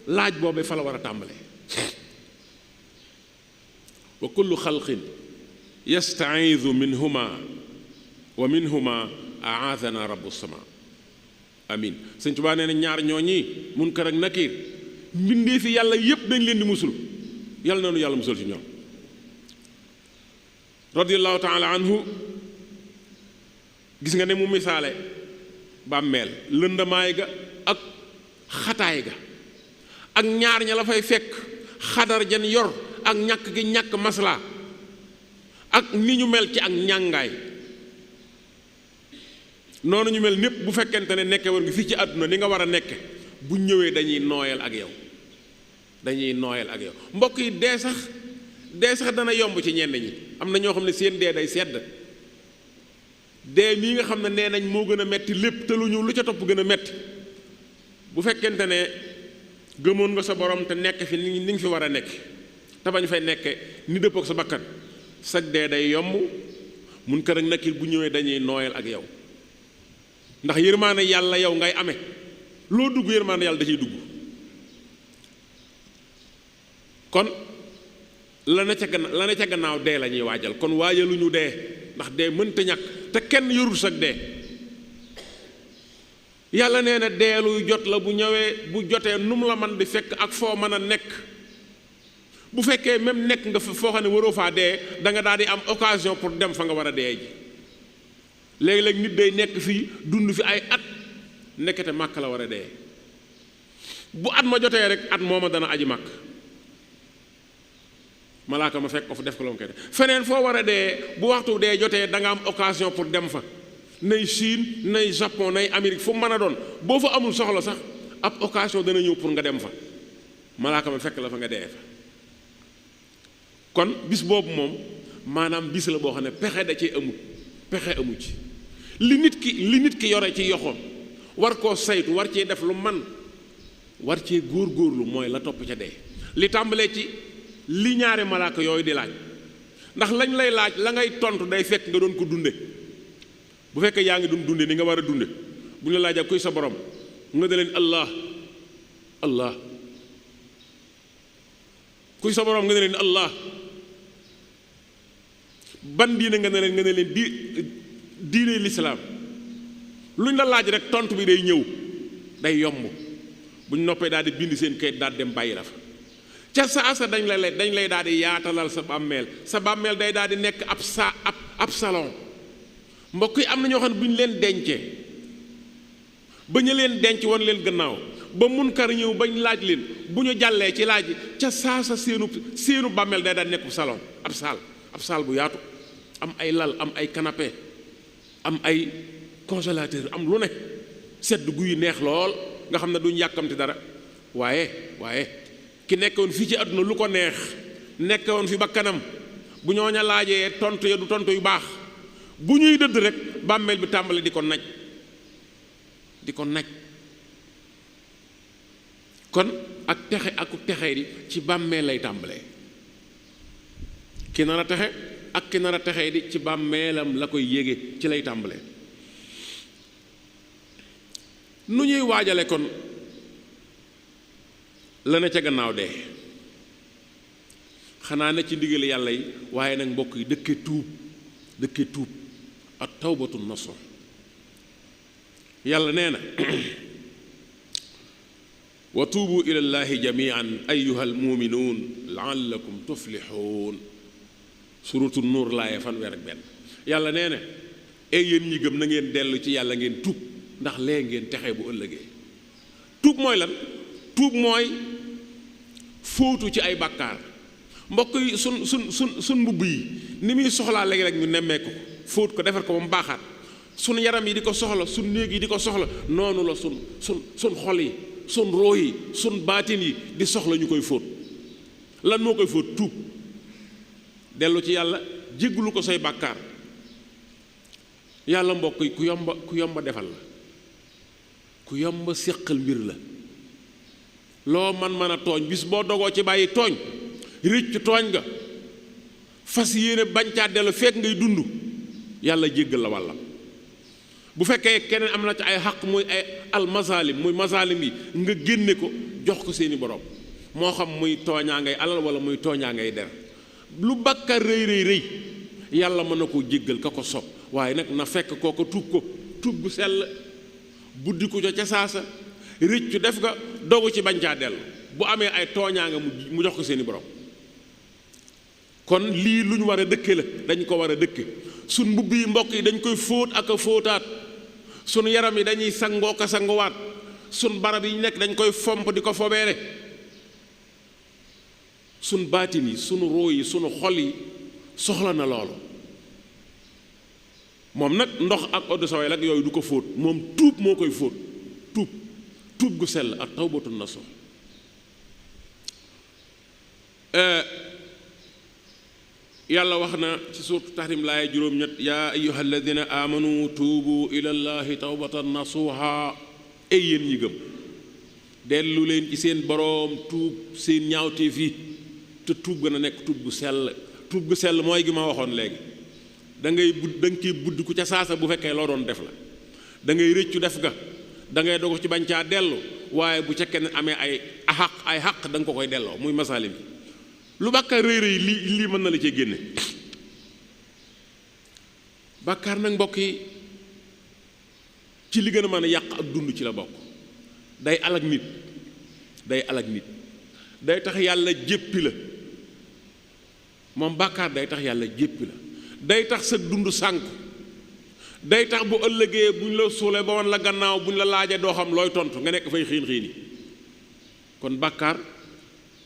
laaj boobee fa la war a tàmbale. wa kullu xalqin yastaidu minhuma wa minhuma aadana rabbu sama. amin. Sëñ Tuubaa nee na ñaar ñooñi munkar ak nakiir mbindee fi yàlla yépp dañ leen di musul yàlla na nu yàlla musul ci ñoom. radiyallahu taala anhu gis nga ne mu misaale bàmmeel lëndamaay ga ak xataay ga ak ñaar ña la fay fekk xadar jan yor ak ñàkk gi ñàkk maslaa ak ni ñu mel ci ak ñàngaay. noonu ñu mel népp bu fekkente ne nekke war nga fii ci àdduna ni nga war a nekke bu ñëwee dañuy nooyal ak yow mbokk yi dee sax dana yomb ci ñenn ñi. am na ñoo xam ne seen dee day sedd dee mii nga xam ne nee nañ moo gën a metti lépp te lu ca topp gën a metti bu fekkente ne gëmoon nga sa borom te nekk fi ni nga fi war a nekk te bañ fay nekke ni dëpp ak sa bakkan sag dee day yomb Munkar ak Nakiir bu ñëwee dañuy nooyal ak yow ndax yërmaande yàlla yow ngay amee loo dugg yërmaande yàlla da ciy dugg. kon la ne ca gannaaw dee la ñuy waajal kon waajaluñu dee ndax dee mënta ñàkk te kenn yorul sag dee. yàlla nee na dee luy jot la bu ñëwee bu jotee nu mu la man di fekk ak foo mën a nekk. bu fekkee même nekk nga foo xam ne waroo faa dee da nga daal di am occasion pour dem fa nga war a dee ji. léegi-léeg nit day nekk fii dund fi ay at nekkete màkk la war a dee bu at ma jotee rek at mooma dana aji màkk malaaka ma fekk ko fu def ko la mu koy def feneen foo war a dee bu waxtu dee jotee da nga am occasion pour dem fa nay Chine nay Japon nay Amérique fu mu mën a doon boo fa amul soxla sax ab occasion dana ñëw pour nga dem fa malaaka ma fekk la fa nga dee fa. kon bis boobu moom maanaam bis la boo xam ne pexe da cee amut pexe amu ci li nit ki yore ci yoxoom war koo saytu war cee def lu man war cee góorgóorlu mooy la topp ca dee li tàmbalee ci li ñaari malaaka yooyu di laaj ndax lañ lay laaj la ngay tontu day fekk nga doon ko dunde bu fekkee yaa ngi doon dunde ni nga war a dunde bu ñu la laajee kuy sa borom nga ne leen Allah kuy sa borom nga ne leen Allah ban diine nga ne leen diine lislaam luñ la laaj rek tontu bi day ñëw day yomb buñ noppee daal di bind seen kayit daal dem bàyyi la fa ca saasa dañ lay daal di yaatalal sa bàmmeel day daal di nekk ab salon mbokk yi am na ñoo xam ne bu ñu leen dencee ba ñu leen denc woon leen gannaaw ba munkar ñëw bañ laaj leen bu ñu jàllee ci laaj ca saasa seenu bàmmeel day daal di nekk salon ab saal bu yaatu am ay lal am ay canapé am ay congélateur am lu ne sedd guy neex lool nga xam ne duñ yàkkamti dara waaye ki nekkoon fii ci àdduna lu ko neex nekkoon fi ba kanam bu ñooña laajee tontu ya du tontu yu baax bu ñuy dëdd rek bàmmeel bi tàmbali di ko naj kon ak texe ak texee di ci bàmmeel lay tàmbalee ki nar a texe ak ki nar a texee di ci bàmmeelam la koy yéege ci lay tàmbalee nu ñuy waajale kon la ne ca gannaaw dee xanaa ne ci ndigal yàlla yi waaye nag mbokk yi dëkke tuub at tawbatu nasuh yàlla nee na wa tuubu ila llahi jamian ayuha almuminuun laallakum tuflixuun suratu nuur laaye fanweer ak benn yàlla nee na ay yéen ñi gëm na ngeen dellu ci yàlla ngeen tuub ndax lee ngeen texe bu ëllëgee tuub mooy lan tuub mooy fóotu ci ay bàkkaar mbokk yi sun mbubb yi ni muy soxlaa léegi rek ñu nemmeeku ko fóot ko defar ko ba mu baaxaat sun yaram yi di ko soxla sun néeg yi di ko soxla noonu la sun xol yi sun roo yi sun baatin yi di soxla ñu koy fóot lan moo koy fóot tuub dellu ci yàlla jéggulu ko say bàkkaar yàlla mbokk yi ku yomba defal la ku yomba séqal mbir la loo mën a tooñ bis boo dogoo ci bàyyi tooñ réccu tooñ nga fas yéene bañcaa dellu fekk ngay dund yàlla jéggal la wàllam bu fekkee keneen am na ci ay xaq muy ay almazalim muy mazalim yi nga génne ko jox ko seeni borom moo xam muy tooñaa ngay alal wala muy tooñaa ngay der lu bàkkaar rëy yàlla mën na koo jéggal ka ko sopp waaye nag na fekk kooko tuub gu sell buddi ko ca saasa rëccu def nga dogu ci bañ caa dellu bu amee ay tooñaa nga mu jox ko seeni borom kon lii lu ñu war a dëkke la dañ ko war a dëkke sun mbubb yi mbokk yi dañ koy fóot ak a fóotaat sun yaram yi dañuy sangoo ka sanguwaat sun barab yi nekk dañ koy fomp di ko fobeere sun baatin yi sunu roo yi sunu xol yi soxla na loolu moom nag ndox ak eau de Javel ak yooyu du ko fóot moom tuub moo koy fóot tuub gu sell ak tawbatu nasuh yàlla wax na ci suuratu Tahrim laaya juróom-ñett yaa ayyuha alladina amanu tuubu ila llahi tawbatan nasuha ay yéen ñi gëm dellu leen ci seen boroom tuub seen ñaawteef yi te tuub gën a nekk tuub gu sell mooy gi ma waxoon léegi da ngay ciy budd ku ca saasa bu fekkee loo doon def la da ngay rëccu def ga da ngay dogu ci bañ caa dellu waaye bu ca kenn amee ay xaq da nga ko koy delloo muy masaali bi lu bàkkaar rëy rëy lii mën na la cee génne bàkkaar nag mbokk yi ci li gën a mën a yàq ak dund ci la bokk day alag nit day tax yàlla jéppi la moom bàkkaar day tax yàlla jéppi la day tax sa dund sànku day tax bu ëllëgee bu ñu la suulee ba woon la gannaaw bu ñu la laajee doo xam looy tontu nga nekk fay xiin xiini kon bàkkaar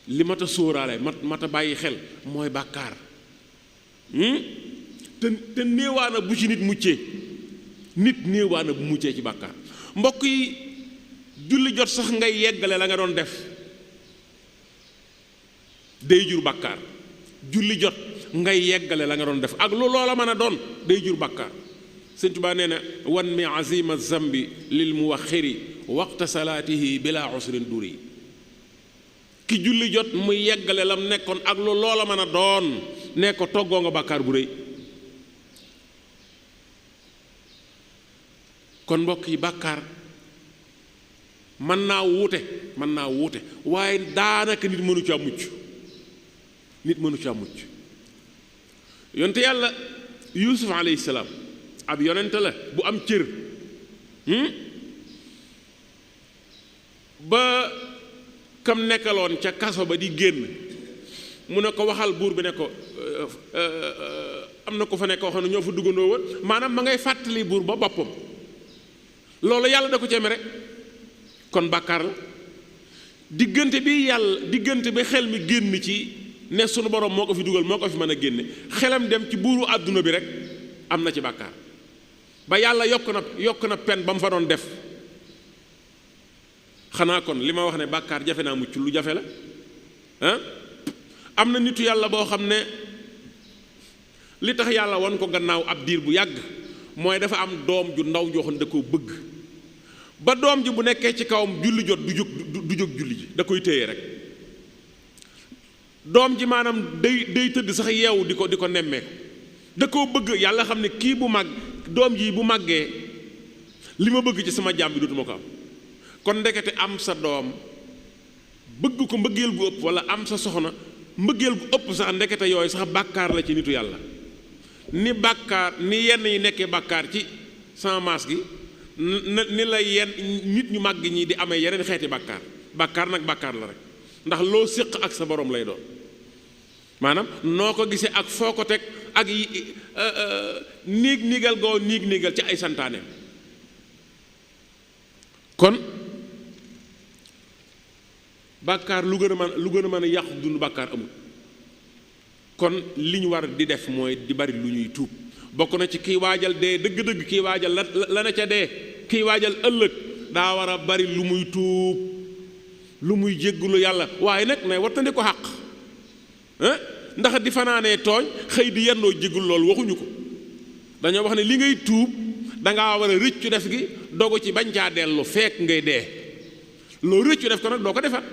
li mat a sóoraale mat a bàyyi xel mooy bàkkaar te néewaana bu ci nit néewaana bu muccee ci bàkkaar mbokk yi julli jot sax ngay yeggale la nga doon def day jur bàkkaar julli jot ngay yeggale la nga doon def ak lu loola mën a doon day jur bàkkaar Sëñ Tuubaa nee na wan mi azima zambi lil muwaxiri waqta salaatihi bila usrin duri ki julli jot muy yeggale lam nekkoon ak lu loola mën a doon ne ko toggoo nga bàkkaar bu rëy kon mbokk yi bàkkaar mën naa wuute waaye daanaka nit mënu caa mucc yonte yàlla Yuusuf alayhi salaam ab yonente la bu am cër ba kam nekkaloon ca kaso ba di génn mu ne ko waxal buur bi ne ko am na ko fa nekk waxoon ne ñoo fa duggandoo woon maanaam ma ngay fàttali buur ba boppam loolu yàlla da ko ceme rek kon bàkkaar la diggante bi xel mi génn ci ne sunu borom moo ko fi dugal moo ko fi mën a génne xelam dem ci buuru àdduna bi rek am na ci bàkkaar ba yàlla yokk na pen ba mu fa doon def xanaa kon li ma wax ne bàkkaar jafe naa mucc lu jafe la am na nitu yàlla boo xam ne li tax yàlla won ko gannaaw ab diir bu yàgg mooy dafa am doom ju ndaw joo xam ne da koo bëgg ba doom ji bu nekkee ci kawam julli jot du jóg julli ji da koy téye rek doom ji maanaam day tëdd sax yeewu di ko nemmee da koo bëgg yàlla xam ne kii bu mag doom ji bu màggee li ma bëgg ci sama jaam bi dootuma ko am kon ndekete am sa doom bëgg ko mbëggeel gu ëpp wala am sa soxna mbëggeel gu ëpp sax ndekete yooyu sax bàkkaar la ci nitu yàlla ni yenn yi nekkee bàkkaar ci sama maas gi ni la yenn nit ñu màgg ñi di amee yeneen xeeti bàkkaar nag bàkkaar la rek ndax loo séq ak sa borom lay doon maanaam noo ko gisee ak foo ko teg ak niigal ci ay santaaneem kon bàkkaar lu gën a mën a yàqu dund bàkkaar amul kon li ñu war di def mooy di bari lu ñuy tuub bokk na ci kiy waajal dee dëgg-dëgg kiy waajal la na ca dee kiy waajal ëllëg daa war a bari lu muy tuub lu muy jéggulu yàlla waaye nag nay wattandi ko xàq ndax di fanaanee tooñ xëy di yendoo jéggul loolu waxuñu ko dañoo wax ne li ngay tuub dangaa war a rëccu def gi dogu ci bañ caa dellu fekk ngay dee loo rëccu def ko nag doo ko defat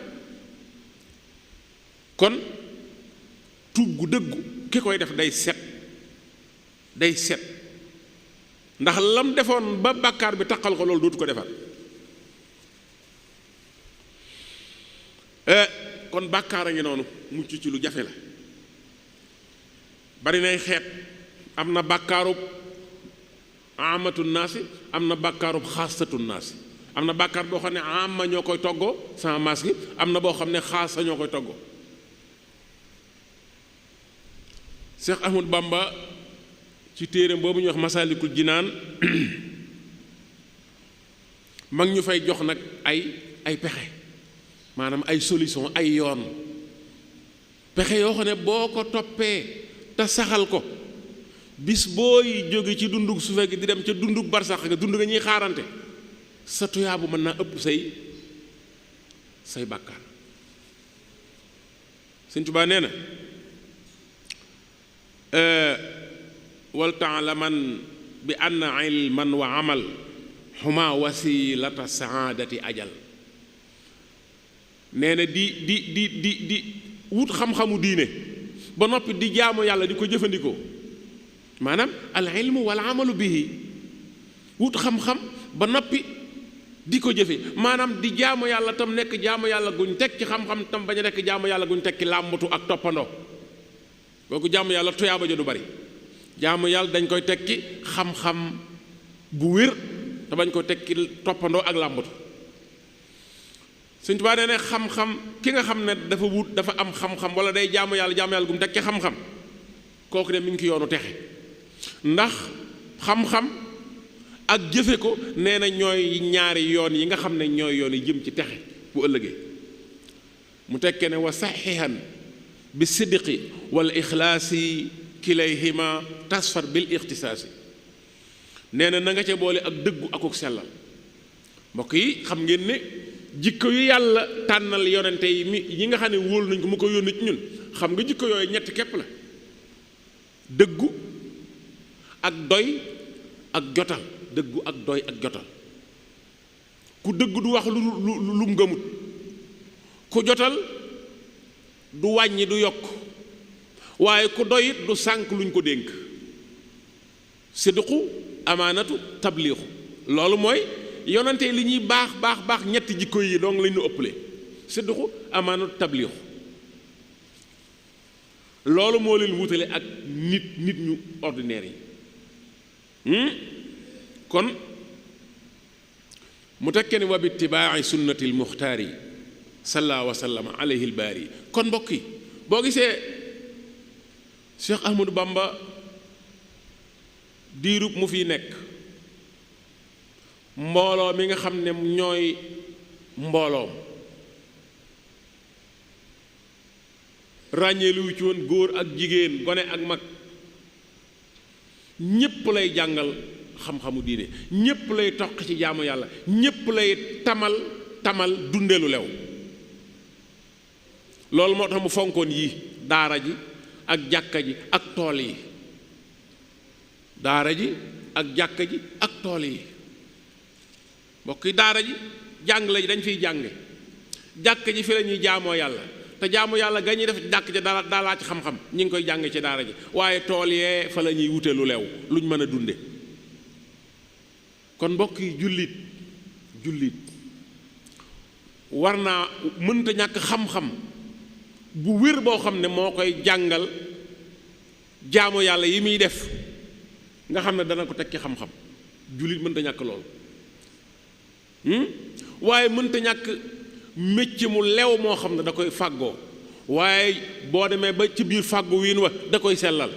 kon tuub gu dëggu ki koy def day set ndax lam defoon ba bàkkaar bi taqal ko loolu dootu ko defat kon bàkkaar a ngi noonu mucc ci lu jafe la bari nay xeet am na bàkkaarub amatu naasi am na bàkkaarub xaasatu naasi am na bàkkaar boo xam ne ama ñoo koy toggoo sama maas gi am na boo xam ne xaasa ñoo koy toggoo Cheikh Ahmad Bamba ci téereem boobu ñuy wax Masaalikul Jinaan mag ñu fay jox nag ay pexe maanaam ay solution ay yoon pexe yoo xam ne boo ko toppee te saxal ko bis booy jóge ci dundug suufe gi di dem ca dundug barsax ga dund nga ñuy xaarante sa tuyaabu mën naa ëpp say bàkkaar Sëñ Tuubaa nee na wal taalaman bi anna ilman wa amal huma wasilata saadati ajal nee na di wut xam-xamu diine ba noppi di jaamu yàlla di ko jëfandikoo maanaam al ilmu wal amalu bihi wut xam-xam ba noppi di ko jëfe maanaam di jaamu yàlla tam nekk jaamu yàlla guñ teg ci xam-xam tam bañ a nekk jaamu yàlla guñ teg ci làmbatu ak toppandoo kooku jaamu yàlla tuyaaba ja du bari jaamu yàlla dañ koy teg ci xam-xam bu wér te bañ koy teg ci toppandoo ak làmbatu Sëñ Tuubaa nee ne xam-xam ki nga xam ne dafa am xam-xam wala day jaamu yàlla gu mu teg ci xam-xam kooku de mi ngi ci yoonu texe ndax xam-xam ak jëfe ko nee na ñooy ñaari yoon yi nga xam ne ñooy yoon yi jëm ci texe bu ëllëgee mu tekkee ne wa saxihan bi sidqi wal ixlaasi kilayhima tasfar bil ixtisaasi nee na nga ca boole ak dëggu akuk sellal mbokk yi xam ngeen ne jikko yu yàlla tànnal yonente yi nga xam ne wóolu nañ ko mu ko yónni ci ñun xam nga jikko yooyu ñetti képp la dëggu ak doy ak jotal dëggu ak doy ak jotal ku dëggu du wax lu mu gëmut ku jotal du wàññi du yokk waaye ku doy it du sànk luñ ko dénk sidqu amaanatu tabliixu loolu mooy yonante li ñuy baax ñetti jikko yi donc lañ ñu ëppale sidqu amaanatu tabliixu loolu moo leen wutale ak nit ñu ordinaire yi kon mu tekkee ni wa bi itibaa'i sunnati almuxtaari salla wa sallama alayhi albaari kon mbokk yi boo gisee Cheikh Ahmadou Bamba diirub mu fiy nekk mbooloo mi nga xam ne ñooy mbooloom ràññeelu ci woon góor ak jigéen gone ak mag ñépp lay jàngal xam-xamu diine ñépp lay toq ci jaamu yàlla ñépp lay tamal dundeelu lew loolu moo tax mu fonkoon yi daara ji ak jàkka ji ak tool yi daara ji ak jàkka ji ak tool yi mbokk yi daara ji jàng la ji dañ fiy jànge jàkka ji fi la ñuy jaamoo yàlla te jaamu yàlla ga ñuy def jàkk ja daa laaj xam-xam ñi ngi koy jàng ci daara ji waaye tool yee fa la ñuy wute lu lew luñ mën a dunde kon mbokk yi jullit war naa mënta ñàkk xam-xam bu wér boo xam ne moo koy jàngal jaamu yàlla yi muy def nga xam ne dana ko teg ci xam-xam jullit mënta ñàkk loolu waaye mënta ñàkk métier mu lew moo xam ne da koy fàggoo waaye boo demee ba ci biir fàggu wiin wa da koy sellal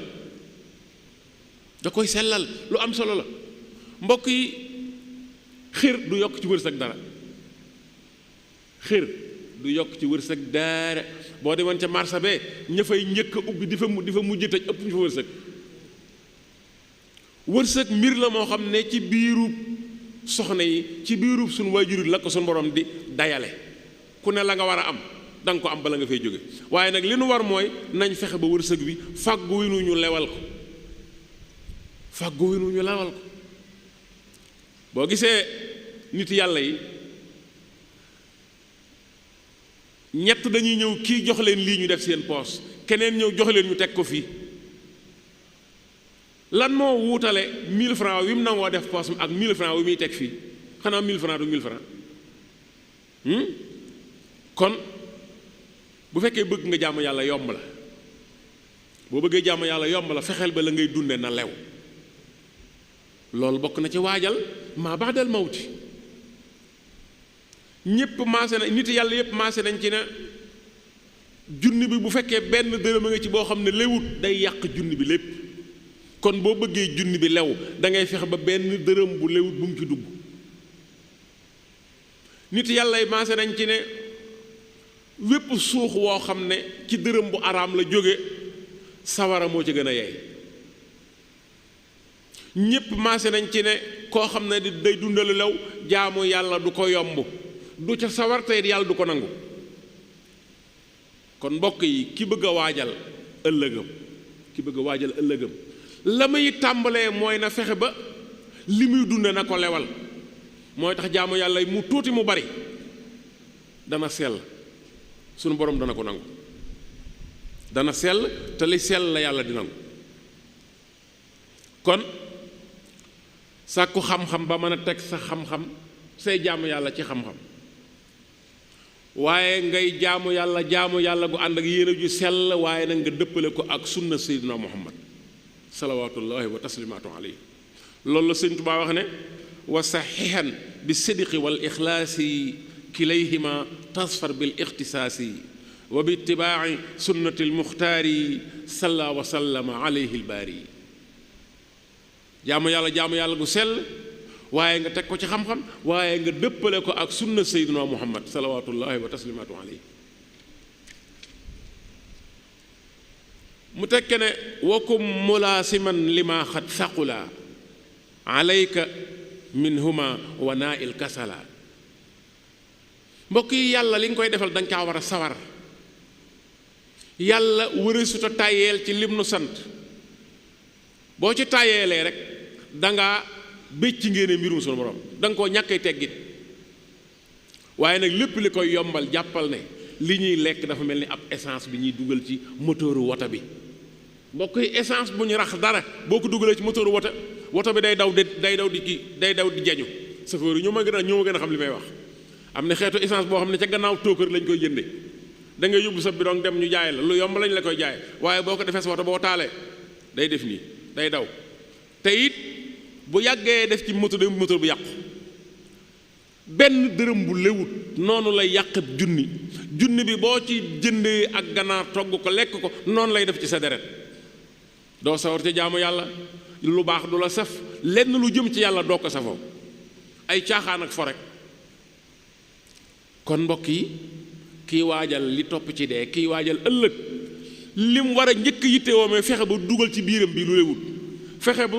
lu am solo la mbokk yi xir du yokk ci wërsëg dara xir du yokk ci wërsëg dara boo demoon ca marché be ña fay njëkk a ubbi di fa mujj tëj ëpp ñu fa wërsëg mbir la moo xam ne ci biiru soxna yi ci biiru suñu waajur la ko suñu borom di dayale ku ne la nga war a am danga ko am bala nga fay jóge waaye nag li nu war mooy nañ fexe ba wërsëg bi fàggu wi nu ñu lewal ko boo gisee nit yàlla yi ñett dañuy ñëw kii jox leen lii ñu def seen poos keneen ñëw jox leen ñu teg ko fii lan moo wuutale 1000 francs wi mu nangoo def poos ak 1000 francs wi muy teg fii xanaa 1000 francs du 1000 francs kon bu fekkee bëgg nga jaamu yàlla yomb la boo bëggee jaamu yàlla yomb la fexeel ba la ngay dunde na lew loolu bokk na ci waajal maa ba'dal mawti ñépp maase na nit yàlla yépp maase nañ ci ne junni bi bu fekkee benn dërëm a nga ci boo xam ne lewut day yàq junni bi lépp kon boo bëggee junni bi lew da ngay fexe ba benn dërëm bu lewut bu mu ci dugg nit yàlla yi maase nañ ci ne wépp suux woo xam ne ci dërëm bu araam la jóge sawara moo ci gën a yey ñépp maase nañ ci ne koo xam ne day dundalu lew jaamu yàlla du ko yomb du ca sawar tey yàlla du ko nangu kon mbokk yi ki bëgg a waajal ëllëgam la muy tàmbalee mooy na fexe ba li muy dunde na ko lewal mooy tax jaamu yàlla mu tuuti mu bari dana sell sunu borom dana ko nangu dana sell te li sell la yàlla di nangu kon sàkku xam-xam ba mën a teg sa xam-xam say jaamu yàlla ci xam-xam waaye ngay jaamu yàlla gu ànd ak yéene ju sell waaye nag nga dëppale ko ak sunna seydina muhammad salawaatullahi wa taslimaatu alayhi loolu la sëñ Tuubaa wax ne wa saxihan bi sidqi wal ixlaasi kilayhima tasfar bil ixtisaasi wa bi itibaaci sunnati almuxtaari salla wa sallama alayhi albaari jaamu yàlla gu sell waaye nga teg ko ci xam-xam waaye nga dëppale ko ak sunna seydina muhammad salawaatullahi wa taslimaatu alayhi mu tekke ne wakum mulaasiman lima xat saqula alayka minhuma wa naa il kasala mbokk yi yàlla li nga koy defal danga caa war a sawar yàlla wërësuta tàyyeel ci lim nu sant boo ci tàyyeelee rek danga bëcc ngéene mbirum sunu borom danga koo ñàkkee teggit waaye nag lépp li koy yombal jàppal ne li ñuy lekk dafa mel ni ab essence bi ñuy dugal ci moteuru woto bi mbokk yi essence bu ñu rax dara boo ko dugalee ci moteuru woto bi day daw di jañu chauffeur yi ñoo ma gën a xam li may wax am na xeetu essence boo xam ne ca gannaaw tóokër lañ koy jënde da ngay yóbbu sa bidon dem ñu jaay la lu yomb lañ la koy jaay waaye boo ko defee sa woto boo taalee day def nii day daw te it bu yàggee def ci moteur bu yàqu benn dërëm bu lewut noonu lay yàq junni bi boo ci jëndee ak ganaar togg ko lekk ko noonu lay def ci sa deret doo sawar ci jaamu yàlla lu baax du la saf lenn lu jëm ci yàlla doo ko safoo ay caaxaan ak fo rek kon mbokk yi kii waajal li topp ci dee kii waajal ëllëg lim war a njëkk yittewoo mais fexe ba dugal ci biiram bi lu lewut fexe ba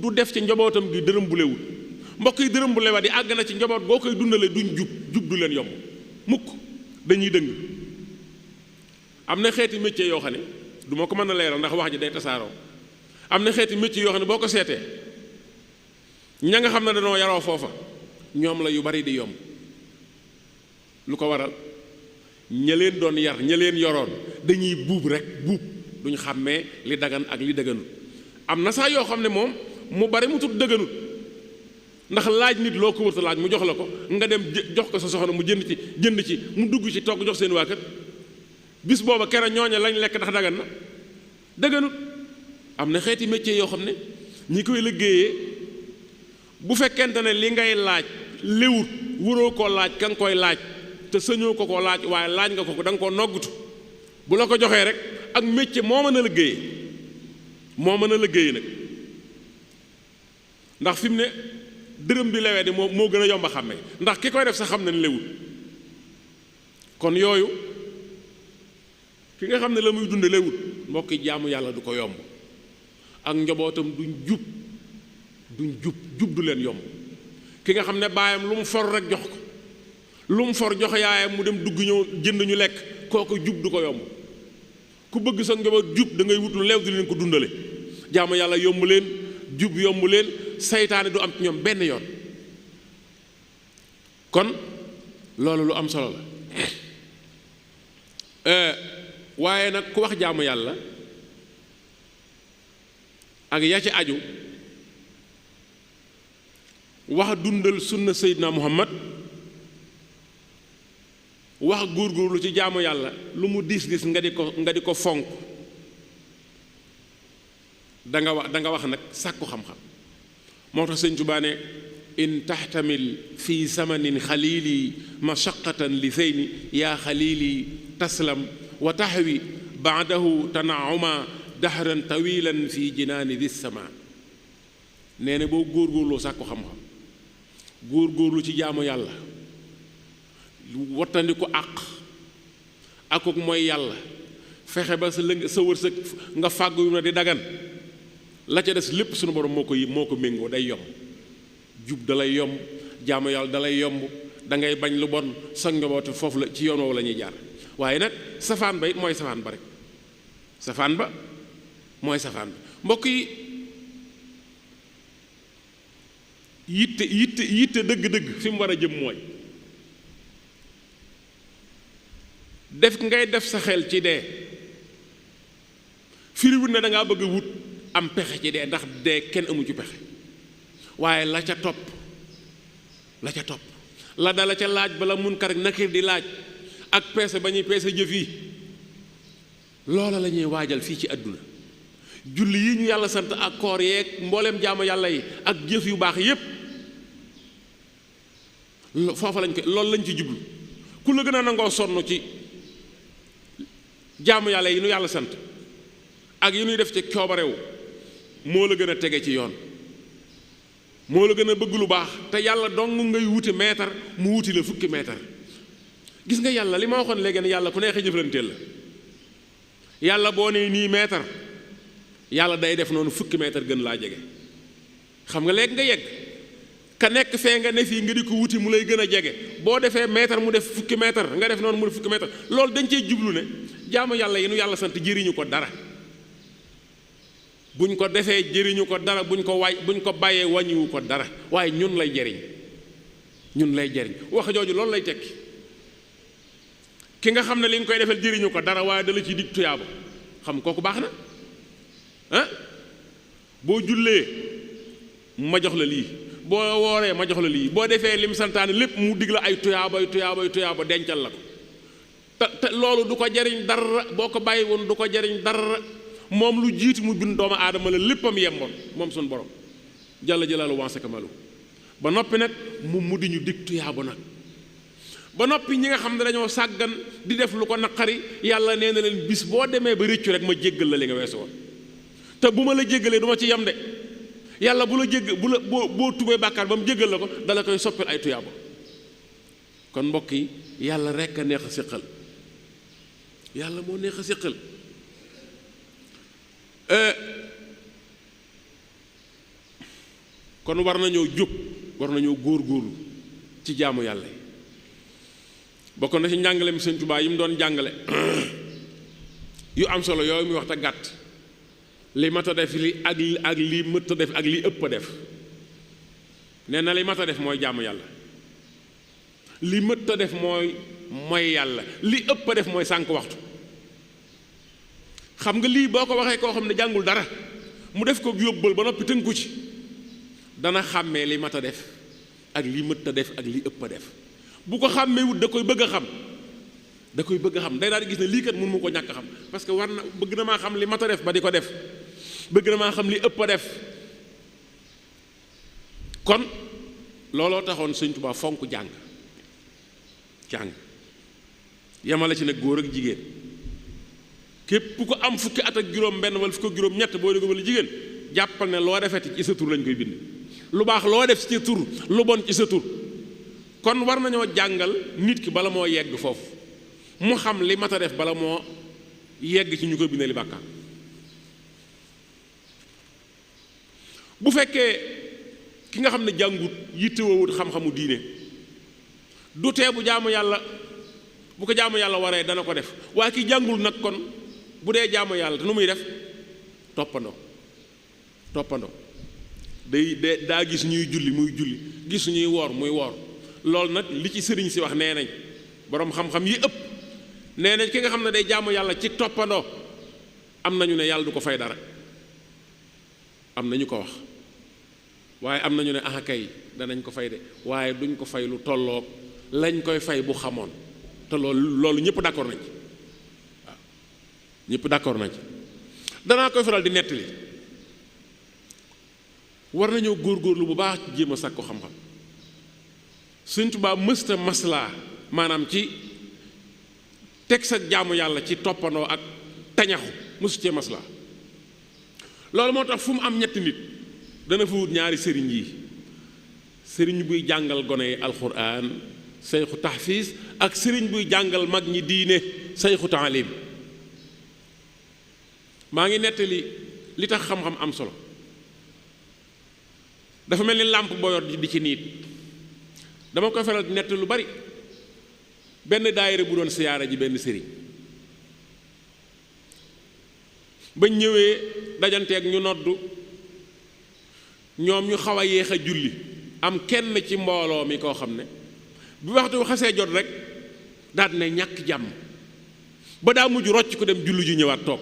du def ci njabootam gi dërëm bu lewut mbokk yi dërëm bu lewa di àgg na ci njaboot boo koy dundale duñ jub du leen yomb mukk dañuy dëng am na xeeti métier yoo xam ne du ma ko mën a leeral ndax wax ji day tasaaroo am na xeeti métier yoo xam ne boo ko seetee ña nga xam ne dañoo yaroo foofa ñoom la yu bari di yomb lu ko waral ña leen doon yar ña leen yoroon dañuy buub duñ xàmmee li dagan ak li dëgganut am na saa yoo xam ne moom mu bari mu tudd dëgganut ndax laaj nit loo ko wërta laaj mu jox la ko nga dem jox ko sa soxna mu jënd ci mu dugg ci togg jox seen waa kër bis booba kere ñooña lañ lekk ndax dagan na dëgganut am na xeeti métier yoo xam ne ñi koy liggéeyee bu fekkente ne li ngay laaj léwut wuroo koo laaj ka nga koy laaj te sañoo ko koo laaj waaye laaj nga ko da nga koo noggutu bu la ko joxee rek ak métier moo mën a liggéeyee nag ndax fi mu ne dërëm bi lewee di moo gën a yomb a xàmme ndax ki koy def sa xam ne lewut kon yooyu ki nga xam ne la muy dunde lewut mbokki jaamu yàlla du ko yomb ak njabootam duñ jub du leen yomb ki nga xam ne baayam lu mu for rek jox ko lu mu for jox yaayam mu dem dugg ñëw jënd ñu lekk kooku jub du ko yomb ku bëgg sa njaboot jub da ngay wut lu leew di leen ko dundale jaamu yàlla yomb leen jub yomb leen saytaane du am ci ñoom benn yoon kon loolu lu am solo la waaye nag ku wax jaamu yàlla ak ya ci aju wax dundal sunna seydina muhammad wax góorgóorlu ci jaamu yàlla lu mu diis nga di ko fonk da nga wax nag sàkku xam-xam moo tax sëñ Tuubaa ne in taxtamil fi zamanin xalili mashaqatan li zeyni yaa xalili taslam wa taxwi baadahu tanauma dahran tawilan fi jinaani di sama nee na boo góorgóorloo sàkku xam-xam góorgóorlu ci jaamu yàlla wattandi ko akuk mooy yàlla fexe ba sa wërsëg nga fàggu yu na di dagan la ca des lépp sunu borom moo ko méngoo day yomb jub dalay yomb jaamu yàlla dalay yomb da ngay bañ lu bon sa njabootu foofu la ci yoon woowu la ñuy jaar waaye nag safaan ba it mooy safaan ba rek safaan ba mooy safaan ba mbokk yi yitte dëgg-dëgg fi mu war a jëm mooy ngay def sa xel ci dee firiwut ne da ngaa bëgg a wut am pexe ci dee ndax dee kenn amu ci pexe waaye la ca topp la dala ca laaj bala Munkar ak Nakiir di laaj ak peese ba ñuy peese jëf yi loola la ñuy waajal fii ci àdduna julli yi ñu yàlla sant ak koor yeeg mbooleem jaamu yàlla yi ak jëf yu baax yépp foofa lañ ko loolu lañ ci jublu ku la gën a nangoo sonn ci jaamu yàlla yi nu yàlla sant ak yi nuy def ci coobarewu moo la gën a tege ci yoon moo la gën a bëgg lu baax te yàlla dong ngay wuti meetar mu wuti la fukki meetar gis nga yàlla li ma waxoon léegi ne yàlla ku neexee jëflanteel la yàlla boo nee nii meetar yàlla day def noonu fukki meetar gën laa jege xam nga léegi nga yegg ka nekk fee nga ne fii nga di ko wuti mu lay gën a jege boo defee meetar mu def fukki meetar nga def noonu mu def fukki meetar loolu dañ cey jublu ne jaamu yàlla yi nu yàlla sant jëriñu ko dara buñ ko defee jëriñu ko dara buñ ko bàyyee wàññiwu ko dara waaye ñun lay jëriñ wax jooju loolu lay tekki ki nga xam ne li nga koy defal jëriñu ko dara waaye dala ci dig tuyaaba xam kooku baax na ah boo jullee ma jox la lii boo wooree ma jox la lii boo defee lim santaane lépp mu dig la ay tuyaaba dencal la ko te loolu du ko jariñ dara boo ko bàyyi woon du ko jariñ dara moom lu jiitu mu bind doomu aadama la léppam yemboon moom suñu borom jalla jalaalu wa kamalu ba noppi nag mu di ñu dig tuyaaba nag ba noppi ñi nga xam ne dañoo sàggan di def lu ko naqari yàlla nee na leen bis boo demee ba rëccu rek ma jéggal la li nga weesu woon te bu ma la jéggalee du ma ci yem de yàlla bu la jégg bu la boo tubee bàkkaar ba mu jéggal la ko dala koy soppil ay tuyaaba kon mbokk yi yàlla rekk a neex a séqal yàlla moo neex a séqal kon war nañoo jóg war nañoo góor-góorlu ci jaamu yàlla yi bokk na ci njàngale mi Sëñ Tuubaa yi mu doon jàngale yu am solo yooyu muy wax te gàtt li mat a def li ak li mët a def ak li ëpp a def nee na li mat a def mooy jaamu yàlla li mët a def mooy yàlla li ëpp a def mooy sànq waxtu xam nga lii boo ko waxee koo xam ne jàngul dara mu def ko yóbbal ba noppi tënku ci dana xàmmee li mat a def ak li mët a def ak li ëpp a def bu ko xàmmee wut da koy bëgg a xam day daal di gis ne lii kat mun mu ko ñàkk a xam parce que war na bëgg na maa xam li mat a def ba di ko def bëgg na maa xam li ëpp a def kon looloo taxoon Sëñ Tuubaa fonk jàng yamala ci nag góor ak jigéen képp ku ko am fukki at ak juróom benn wala fukki ak juróom ñett boo dégg wala jigéen jàppal ne loo defeti ci sa tur lañ koy bind lu baax loo def ci tur lu bon ci sa tur kon war nañoo jàngal nit ki bala moo yegg foofu mu xam li mat a def bala moo yegg ci ñu koy bindali bàkkaar bu fekkee ki nga xam ne jàngut yittewoowut xam-xamu diine du tee bu ko jaamu yàlla waree dana ko def waaye ki jàngul nag kon bu dee jaamu yàlla te nu muy def toppandoo daa gis ñuy julli muy julli gis ñuy woor muy woor loolu nag li ci sëriñ si wax nee nañ boroom xam-xam yi ëpp nee nañ ki nga xam ne day jaamu yàlla ci toppandoo am nañu ne yàlla du ko fay dara am nañu ko wax waaye am nañu ne ah kay danañ ko fay de waaye duñ ko fay lu tolloog lañ koy fay bu xamoon te loolu ñëpp d'accord nañ ci waaw ñëpp d'accord nañ ci danaa koy faral di nettali war nañoo góorgóorlu bu baax ci jéem a sàkku xam-xam Sëñ Tuubaa mësta maslaa maanaam ci teg sa jaamu yàlla ci toppandoo ak tañaxu mësu cee maslaa loolu moo tax fu mu am ñetti nit dana fa wut ñaari sëriñ yi sëriñ buy jàngal gone yi alxuraan sayxu tahfiis ak sëriñ buy jàngal mag ñi diine sayxu taalim maa ngi nettali li tax xam-xam am solo dafa mel ni làmp boo yor di ci niit dama koy faral di nett lu bari benn daayira bu doon siyaara ji benn sëriñ bañ ñëwee dajanteeg ñu noddu ñoom ñu xaw a yéex a julli am kenn ci mbooloo mi koo xam ne bi waxtu xasee jot rek daal ne ñàkk jàmm ba daa mujj rocc ko dem julli ji ñëwaat toog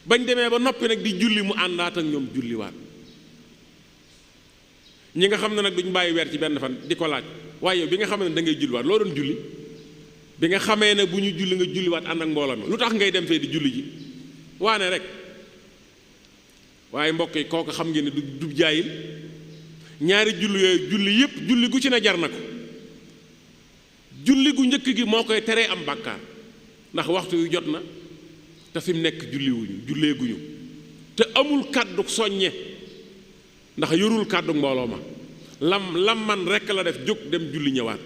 bañ demee ba noppi nag di julli mu àndaat ak ñoom julliwaat. ñi nga xam ne nag duñ bàyyi weer ci benn fan di ko laaj waaye yow bi nga xam ne da ngay julliwaat loo doon julli bi nga xamee ne bu ñu julli nga julliwaat ànd ak mbooloo mi lu tax ngay dem fee di julli ji waane rek. waaye mbokk yi kooku xam ngeen ne du jaayil ñaari julli yooyu julli yépp julli gu ci ne jar na ko. julli gu njëkk gi moo koy teree am bàkkaar ndax waxtu yu jot na te fi mu nekk julliwuñu julleeguñu te amul kàddu soññe ndax yorul kàddu mbooloo ma lam man rekk la def jóg dem julli ñëwaat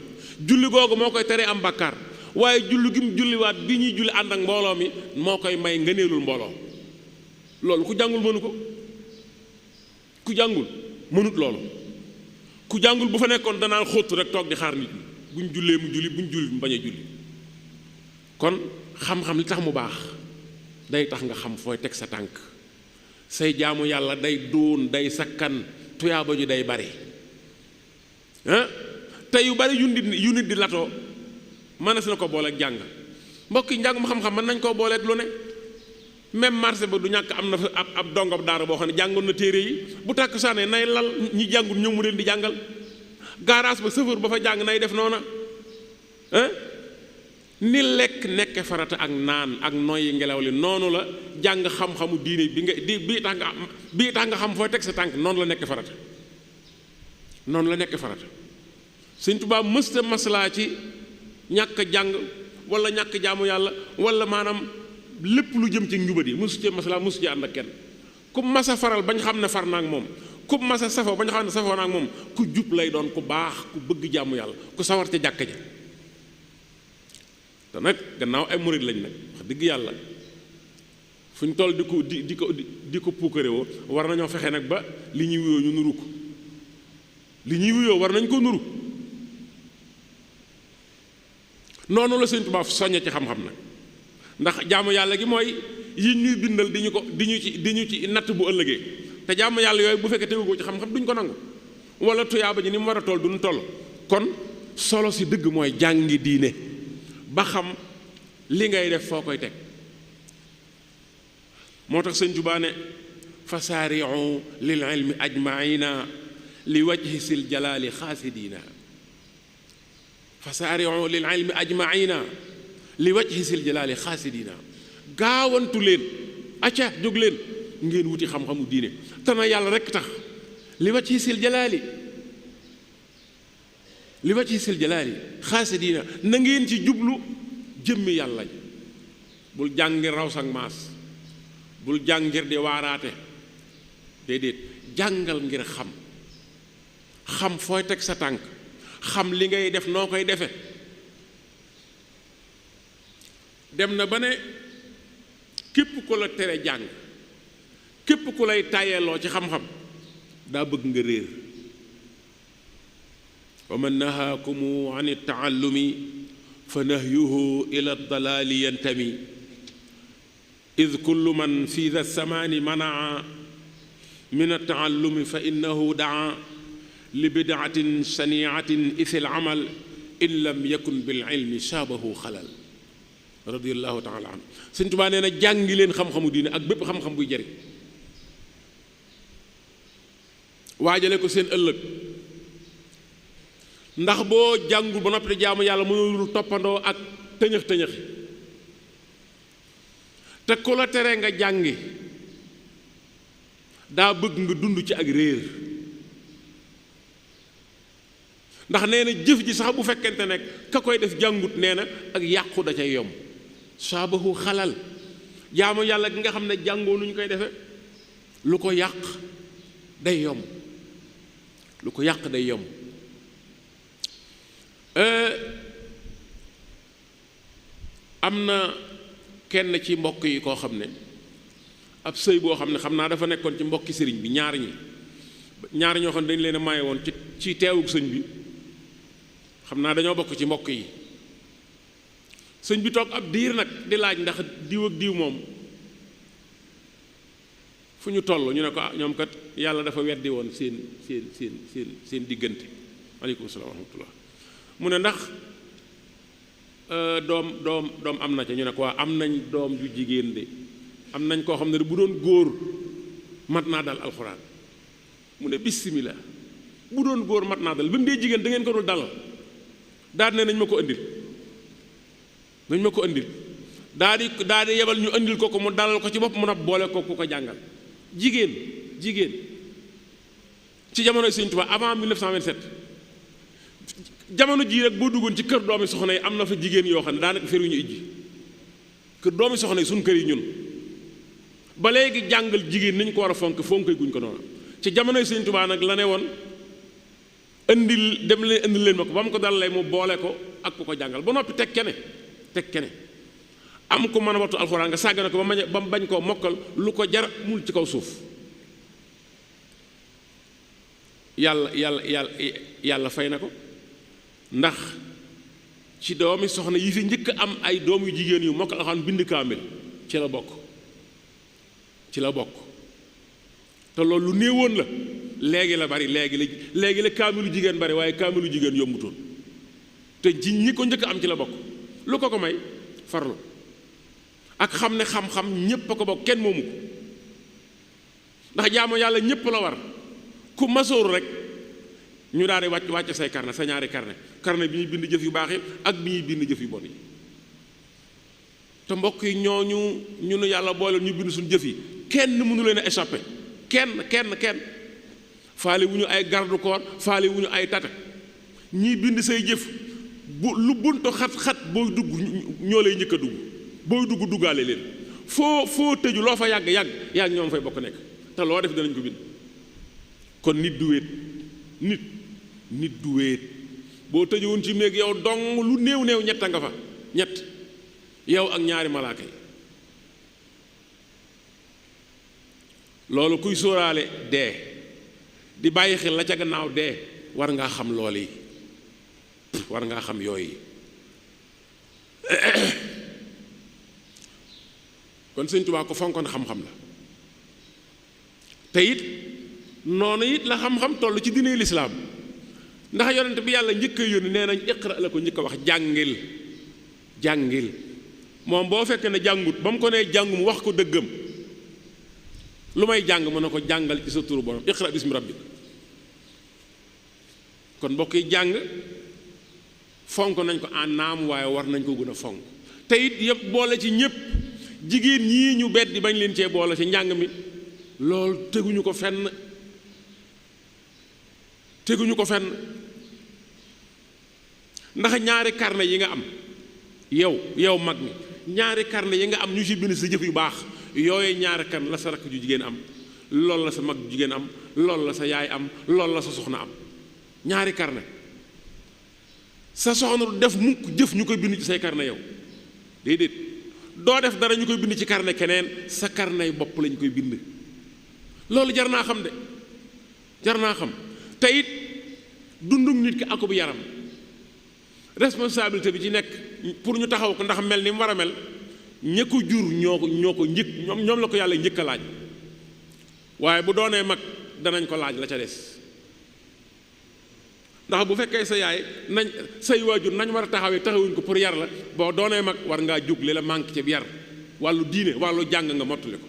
julli googu moo koy teree am bàkkaar waaye julli gi mu julliwaat bi ñuy julli ànd ak mbooloo mi moo koy may ngëneelul mbooloo loolu ku jàngul mënu ko ku jàngul mënut loolu ku jàngul bu fa nekkoon danaan xóotu rek toog di xaar nit ñi buñ jullee mu julli buñ julli mu bañ a julli kon xam-xam li tax mu baax day tax nga xam fooy teg sa tànk say jaamu yàlla day doon day sakkan tuyaaba ju day bari te yu bari yu nit di latoo mënees na ko booleeg jàng mbokk yi njàngum xam-xam mën nañ koo booleeg lu ne même marché ba du ñàkk am na fa ab dongob daara boo xam ne jàngoon na téere yi bu tàkk saane nay lal ñi jàngul ñëw mu leen di jàngal garage ba chauffeur ba fa jàng nay def noona ni lekk nekke farata ak naan ak noyyi ngelaw li noonu la jàng xam-xamu diine bi nga bii tax nga xam fooy teg sa tànk noonu la nekk farata noonu la nekk farata Sëñ Tuubaa mësta maslaa ci ñàkk jàng wala ñàkk jaamu yàlla wala maanaam lépp lu jëm ci njubadi mësu ci maslaa mësu ci ànd ak kenn ku masa faral bañ xam ne far naa ak moom ku masa safoo bañ xam ne safoo naa ak moom ku jub lay doon ku baax ku bëgg jaamu yàlla ku sawar ca jàkka ja te nag gannaaw ay murid lañ nag wax dëgg yàlla fu ñu toll di ko puukare woo war nañoo fexe nag ba li ñuy wuyoo ñu nuru ko li ñuy wuyoo war nañ ko nuru noonu la Sëñ Tuubaa soññe ci xam-xam nag ndax jaamu yàlla gi mooy yi ñuy bindal di ñu ci natt bu ëllëgee te jaamu yàlla yooyu bu fekkee tegu ko ci xam-xam duñ ko nangu wala tuyaaba ji ni mu war a toll duñ toll kon solo si dëgg mooy jàngi diine ba xam li ngay def foo koy teg moo tax Sëñ Tuubaa ne fasaari'u lil ilmi ajmaina li wajhi sil jalaali xaasidina fasaari'u lil ilmi ajmaina li wajhi sil jalaali xaasidina gaawantu leen acca jóg leen ngeen wuti xam-xamu diine te na yàlla rekk tax li wajhi sil jalaali xaasidina na ngeen ci jublu jëmmi yàlla bul jàng ngir raw sag maas bul jàng ngir di waaraate déedéet jàngal ngir xam fooy teg sa tànk xam li ngay def noo koy defe dem na ba ne képp ku la tere jàng képp ku lay tàyyeloo ci xam-xam daa bëgg nga réer wa man nahaakumu an taallumi fa nahyuhu ila dalaali yantami id kullu man fi da samaani manaa min ataallumi fa innahu daa li bidaatin saniatin isil amal in lam yakun bil ilmi shaabahu xalal radiyallahu taala anhu Sëñ Tuubaa nee na jàngi leen xam-xamu diine ak bépp xam-xam buy jëriñ waajale ko seen ëllëg ndax boo jàngul ba noppi jaamu yàlla mënul toppandoo ak tëñëx-tëñëxi te ku la tere nga jàngi daa bëgg nga dund ci ak réer ndax nee na jëf ji sax bu fekkente ne ka koy def jàngut nee na ak yàqu da cay yomb saabahu xalal jaamu yàlla gi nga xam ne jàngoo nu ñu koy defe lu ko yàq day yomb lu ko yàq day yomb am na kenn ci mbokk yi koo xam ne ab sëy boo xam ne xam naa dafa nekkoon ci mbokki sëriñ bi ñaar ñoo xam ne dañ leen a maye woon ci teewug sëñ bi xam naa dañoo bokk ci mbokk yi sëñ bi toog ab diir nag di laaj ndax diw ak diw moom fu ñu toll ñu ne ko ñoom kat yàlla dafa weddi woon seen diggante aleykum salaam wa rahmatullah mu ne ndax doom am na ca ñu ne ko waa am nañ doom ju jigéen de am nañ koo xam ne bu doon góor mat naa dal alxuraan mu ne bismillah bu doon góor mat naa dal ba mu dee jigéen da ngeen ko dul dalal daal ne nañ ma ko andil daal di yebal ñu andil ko mu dalal ko ci bopp mu nab boole ko ku ko jàngal jigéen ci jamonoy Sëñ Tuubaa avant 1927 jamono jii rek boo duggoon ci kër doomi soxna yi am na fa jigéen yoo xam ne daanaka feru ñu ijji kër doomi soxna yi suñ kër yi ñun ba léegi jàngal jigéen nañ ko war a fonk guñ ko noonu ci jamonoy Sëñ Tuubaa nag la ne woon indil leen ma ko ba mu ko dalalee mu boole ko ak ku ko jàngal ba noppi teg kene am ko mën a wattu alxuraan nga sàggane ko ba mu bañ koo mokkal lu ko jar mul ci kaw suuf yàlla fay na ko ndax ci doomi soxna yi fi njëkk am ay doom yu jigéen yu mokkal alxuraan bind kaamil ci la bokk te loolu lu néewoon la léegi la bari léegi la kaamilu jigéen bari waaye kaamilu jigéen yombutoon te ci ñi ko njëkk am ci la bokk lu ko may farlu ak xam ne xam-xam ñépp a ko bokk kenn moomu ko ndax jaamu yàlla ñépp la war ku masooru rek ñu daal di wàcc say carnet sa ñaari carnet bi ñuy bind jëf yu baax yi ak bi ñuy bind jëf yu bon yi te mbokk yi ñooñu ñu nu yàlla boole ñu bind suñu jëf yi kenn mënu leen a échappé kenn faale wu ñu ay garde corps faale wu ñu ay tata ñii bind say jëf lu buntu xat-xat booy dugg ñoo lay njëkk a dugg booy dugg duggaale leen foo tëju loo fa yàgg ñoom fay bokk nekk te loo def danañ ko bind kon nit du wéet nit du wéet boo tëjuwoon ci néeg yow dong lu néew ñett nga fa ñett yow ak ñaari malaaka yi loolu kuy sóoraale dee di bàyyi xel la ca gannaaw dee war ngaa xam loolu yi war ngaa xam yooyu kon Sëñ Tuubaa ko fonkoon xam-xam la te it noonu it la xam-xam toll ci diine lislaam ndax yonent bi yàlla njëkk a yónni nee nañ iqra la ko njëkk a wax jàngil moom boo fekkee ne jàngut ba mu ko nee jàngu mu wax ko dëggam lu may jàng mën na ko jàngal ci sa turu borom iqra bismi rabbik kon mbokk yi jàng fonk nañ ko en naam waaye war nañ ko gën a fonk te it yëpp boole ci ñëpp jigéen ñii ñu beddi bañ leen cee boole ci njàng mi loolu teguñu ko fenn ndax ñaari carnet yi nga am yow mag mi ñaari carnet yi nga am ñu ci bind sa jëf yu baax yooyu ñaari carnet la sa rakk ju jigéen am loolu la sa mag ju jigéen am loolu la sa yaay am loolu la sa soxna am ñaari carnet sa soxna du def mukk jëf ñu koy bind ci say carnet yow déedéet doo def dara ñu koy bind ci carnet keneen sa carnet bopp lañ koy bind loolu jar naa xam te it dundum nit ki akub yaram responsabilité bi ci nekk pour ñu taxaw ko ndax mel ni mu war a mel ña ko jur ñoo ko njëkk ñoom la ko yàlla njëkk a laaj waaye bu doonee mag danañ ko laaj la ca des ndax bu fekkee sa yaay say waajur nañ war a taxawuñ ko pour yar la boo doonee mag war ngaa jóg li la manqué ci yar wàllu diine wàllu jàng nga mottali ko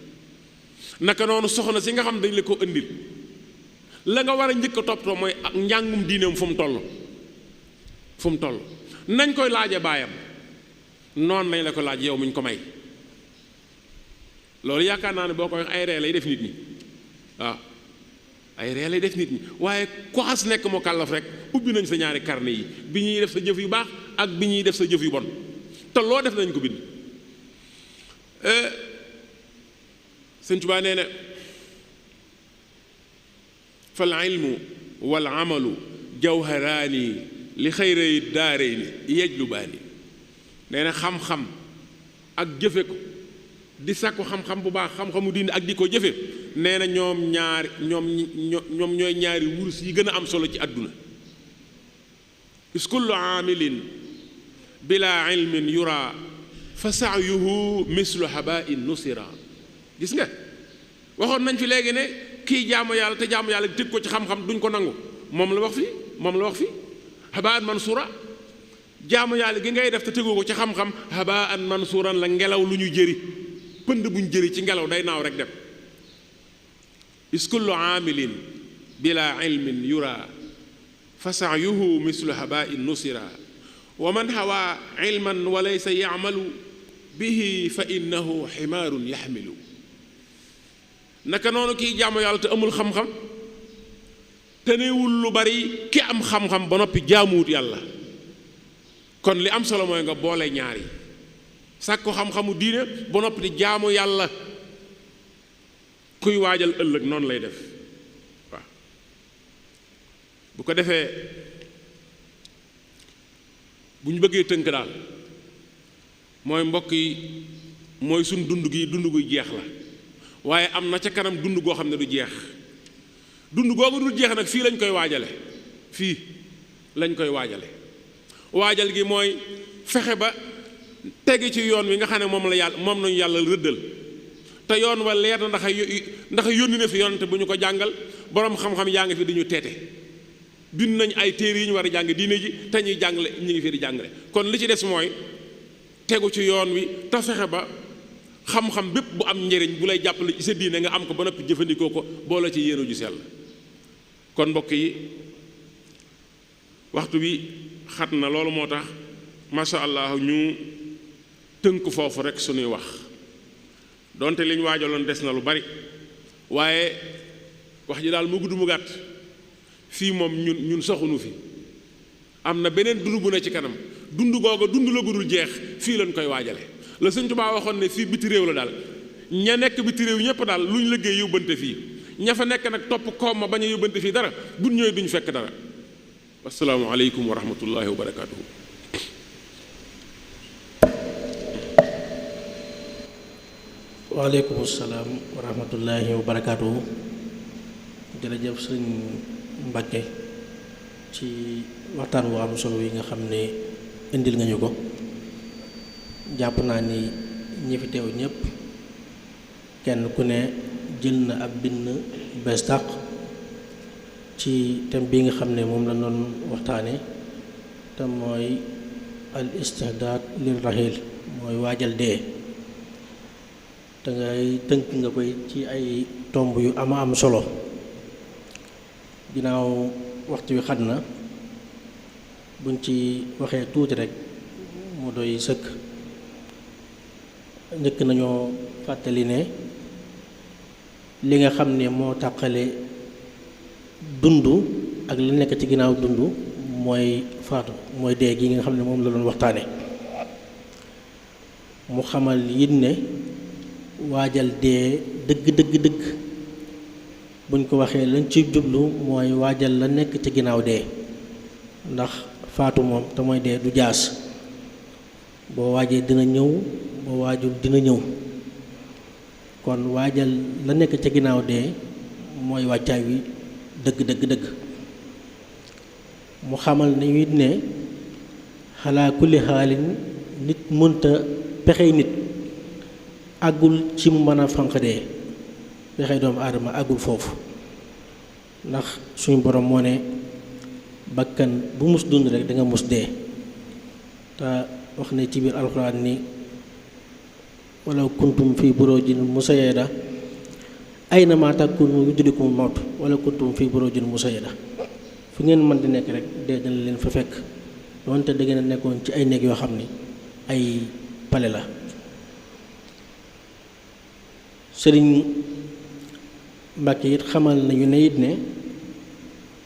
naka noonu soxna si nga xam dañ la ko indil la nga war a njëkk a toppatoo mooy ak njàngum diineem fu mu toll nañ koy laaje baayam noonu nañ la ko laaj yow muñ ko may loolu yaakaar naa ne boo koy ay ree lay def nit ñi waaw ay ree lay def nit ñi waaye ku xas nekk mu kàllaf rek ubbi nañ sa ñaari carnet yi bi ñuy def sa jëf yu baax ak bi ñuy def sa jëf yu bon te loo def nañ ko bind Sëñ Tuubaa nee na fal ilmu wal amalu jawharaani li xayri daarayni yajlubaani nee na xam-xam ak jëfe ko di sàkku xam-xam bu baax xam-xamu diine ak di ko jëfe nee na ñoom ñooy ñaari wurus yi gën a am solo ci àdduna is kullu aamilin bila ilmin yura fa sa'yuhu mislu habaa'in nusira gis nga waxoon nañ fi léegi ne kii jaamu yàlla te jaamu yàlla teg ko ci xam-xam duñ ko nangu moom la wax fi habaa'an mansura jaamu yàlla gi ngay def te tegoo ko ci xam-xam habaa'an mansuran la ngelaw lu ñu jëri pënd buñ jëri ci ngelaw day naaw rek dem is kullu aamilin bila ilmin yura fa saayuhu mislu habain nusira wa man hawa ilman wa laysa yamalu bihi fa innahu ximaarun yaxmilu naka noonu kiy jaamu yàlla te amul xam-xam te neewul lu bari ki am xam-xam ba noppi jaamuwut yàlla kon li am solo mooy nga boole ñaar yi sàkku xam-xamu diine ba noppi di jaamu yàlla kuy waajal ëllëg noonu lay def waaw bu ko defee bu ñu bëggee tënk daal mooy mbokk yi mooy suñ dund gi dund guy jeex la waaye am na ca kanam dund goo xam ne du jeex dund googu dul jeex nag fii lañ koy waajale fii lañ koy waajale waajal gi mooy fexe ba tegi ci yoon wi nga xam ne moom nañu yàlla rëddal te yoon wa leer na ndax yónni na fi yonante bu ñu ko jàngal boroom xam-xam yaa ngi fi di ñu teete bind nañ ay téere yi ñu war a jàng diine ji te ñuy jàngale ñu ngi fi di jàngale kon li ci des mooy tegu ci yoon wi te fexe ba xam-xam bépp bu am njëriñ bu lay jàppale ci sa diine nga am ko ba noppi jëfandikoo ko boole ci yéene ju sell kon mbokk yi waxtu bi xat na loolu moo tax masha Allah ñu tënk foofu rek suñuy wax donte li ñu waajaloon des na lu bari waaye wax ji daal mu gudd mu gàtt fii moom ñun saxunu fi am na beneen dund bu ne ci kanam dund googa dund la gudul jeex fii lañ koy waajale la Sëñ Tuubaa waxoon ne fii biti réew la daal ña nekk biti réew ñëpp daal lu ñu liggéey yóbbante fii ña fa nekk nag topp koom ma bañ a yóbbante fii dara buñ ñëwee duñu fekk dara assalaamu aleykum wa rahmatullahi wa barakaatuhu. waaleykum salaam wa rahmatullahi wa barakaatuhu. jërëjëf sëñ Mbàkke ci waxtaan wu am solo yi nga xam ne indil nga ñu ko jàpp naa ni ñi fi teew ñëpp kenn ku ne jël na ab bind bees tàq ci thème bi nga xam ne moom la doon waxtaane te mooy al istihdaad lil rahil mooy waajal dee te ngay tënk nga koy ci ay tomb yu ama am solo ginnaaw waxtu wi xat na buñ ci waxee tuuti rek mu doy sëkk njëkk nañoo fàttali ne li nga xam ne moo tàqale dund ak li nekk ci ginnaaw dund mooy faatu mooy dee gi nga xam ne moom la doon waxtaane mu xamal it ne waajal dee dëgg buñ ko waxee lañ ci jublu mooy waajal la nekk ci ginnaaw dee ndax faatu moom te mooy dee du jaas boo waajee dina ñëw boo waajul dina ñëw kon waajal la nekk ci ginnaaw dee mooy wàccaay wi dëgg mu xamal ne it ne xalaa kulli xaalin nit mënta pexey nit àggul ci mu mën a fanq dee pexey doomu aadama àggul foofu ndax suñu borom moo ne bakkan bu mus dund rek da nga mus dee te wax ne ci biir alxuraan ni walaw kuntum fi burujin musayyada aynama takunu yudrikumul mawt wala kuntum fi burujin musayyada fu ngeen mën di nekk rek dee dina leen fa fekk doonte da ngeen a nekkoon ci ay néeg yoo xam ni ay pale la sëriñ Mbàkke it xamal nañu ne it ne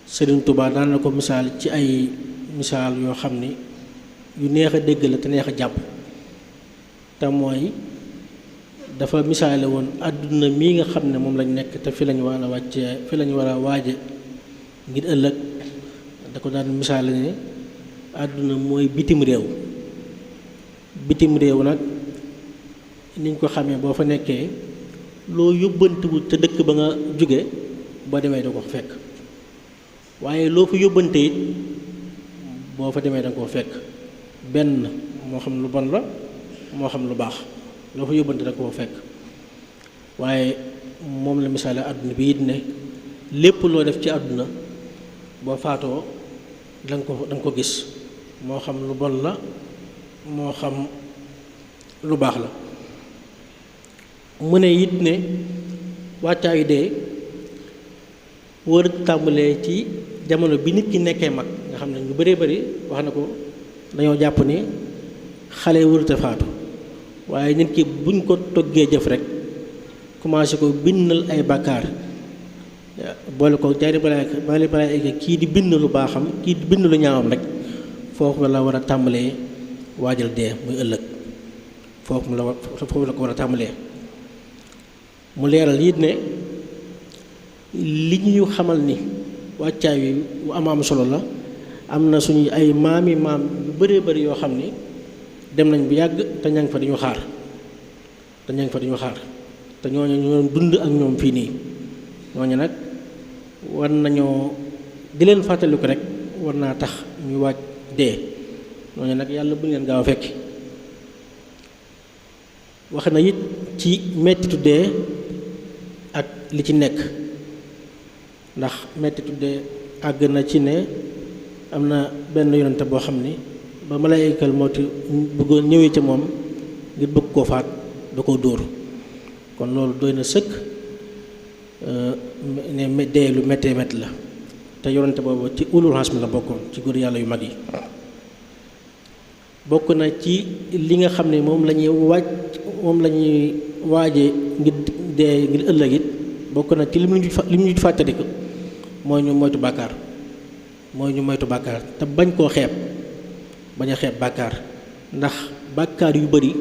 sëriñ Tuubaa daan na ko misaal ci ay misaal yoo xam ni yu neex a dégg la te neex a jàpp te mooy dafa misaale woon àdduna mii nga xam ne moom lañ nekk te fi lañ war a wàccee fi lañ war a waaje ngir ëllëg da ko daan misaale ne àdduna mooy bitim réew nag niñ ko xamee boo fa nekkee loo yóbbantiwul te dëkk ba nga jóge boo demee da ko fekk waaye loo fa yóbbante it boo fa demee da nga koo fekk benn moo xam lu bon la moo xam lu baax loo fa yóbbante da nga koo fekk waaye moom la misaale àdduna bi it ne lépp loo def ci àdduna boo faatoo da nga ko gis moo xam lu bon la moo xam lu baax la mu ne it ne wàccaayu dee war a tàmbalee ci jamono bi nit ki nekkee mag nga xam ne ñu bëree bëri wax na ko dañoo jàpp ni xale warut a faatu waaye nit ki buñ ko toggee jëf rek commencé ko bindal ay bàkkaar boole ko jaari balaa kii di bind lu baaxam kii di bind lu ñaawam rek foofu la war a tàmbalee waajal dee muy ëllëg foofu la ko war a tàmbalee mu leeral it ne li ñuy xamal ni wàccaay wi bu am solo la am na suñu ay maam yu bëree bëri yoo xam ni dem nañ bu yàgg te ña ngi fa diñu xaar te ñooñu ñoo dund ak ñoom fii nii ñooñu nag war nañoo di leen fàttaliku rek war naa tax ñu waaj dee ñooñu nag yàlla bu ñu leen gaaw a fekki wax na it ci mettitu dee ak li ci nekk ndax mettitu dee àgg na ci ne am na benn yonente boo xam ni ba malaykal mawti bëggoon ñëwee ca moom ngir bëgg koo faat da koo dóor kon loolu doy na sëkk ne dee lu méttee métti la te yonente boobu ci ulul hasmi la bokkoon ci góor yàlla yu mag yi bokk na ci li nga xam ne moom la ñuy waaje ngir dee ngir ëllëg it bokk na ci li mu ñu fàttali ko mooy ñu moytu bàkkaar te bañ koo xeeb bañ a xeeb bàkkaar ndax bàkkaar yu bari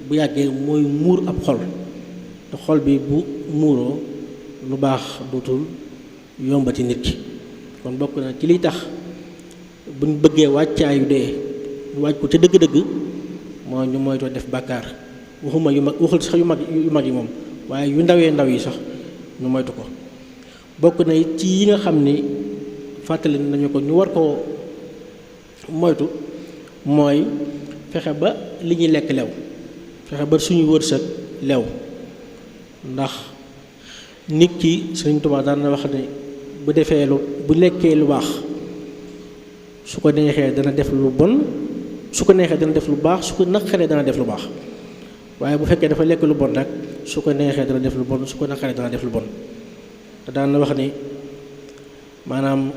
bu yàggee mooy muur ab xol te xol bi bu muuroo lu baax dootul yombati nit ki kon bokk na ci liy tax buñ bëggee wàccaayu dee ñu waaj ko ca dëgg-dëgg mooy ñu moytoo def bàkkaar waxuma yu mag waxul sax yu mag yi moom waaye yu ndaw yi sax ñu moytu ko bokk na ci yi nga xam ni fàttali nañu ko ñu war koo moytu mooy fexe ba li ñuy lekk lew fexe ba suñu wërsëg lew ndax nit ki Sëriñ Tuubaa daan na wax ne bu lekkee lu baax su ko neexee dana def lu bon su ko neexee dana def lu baax su ko naqaree dana def lu baax waaye bu fekkee dafa lekk lu bon rek su ko neexee dana def lu bon su ko naqaree dana def lu bon te daan na wax ni maanaam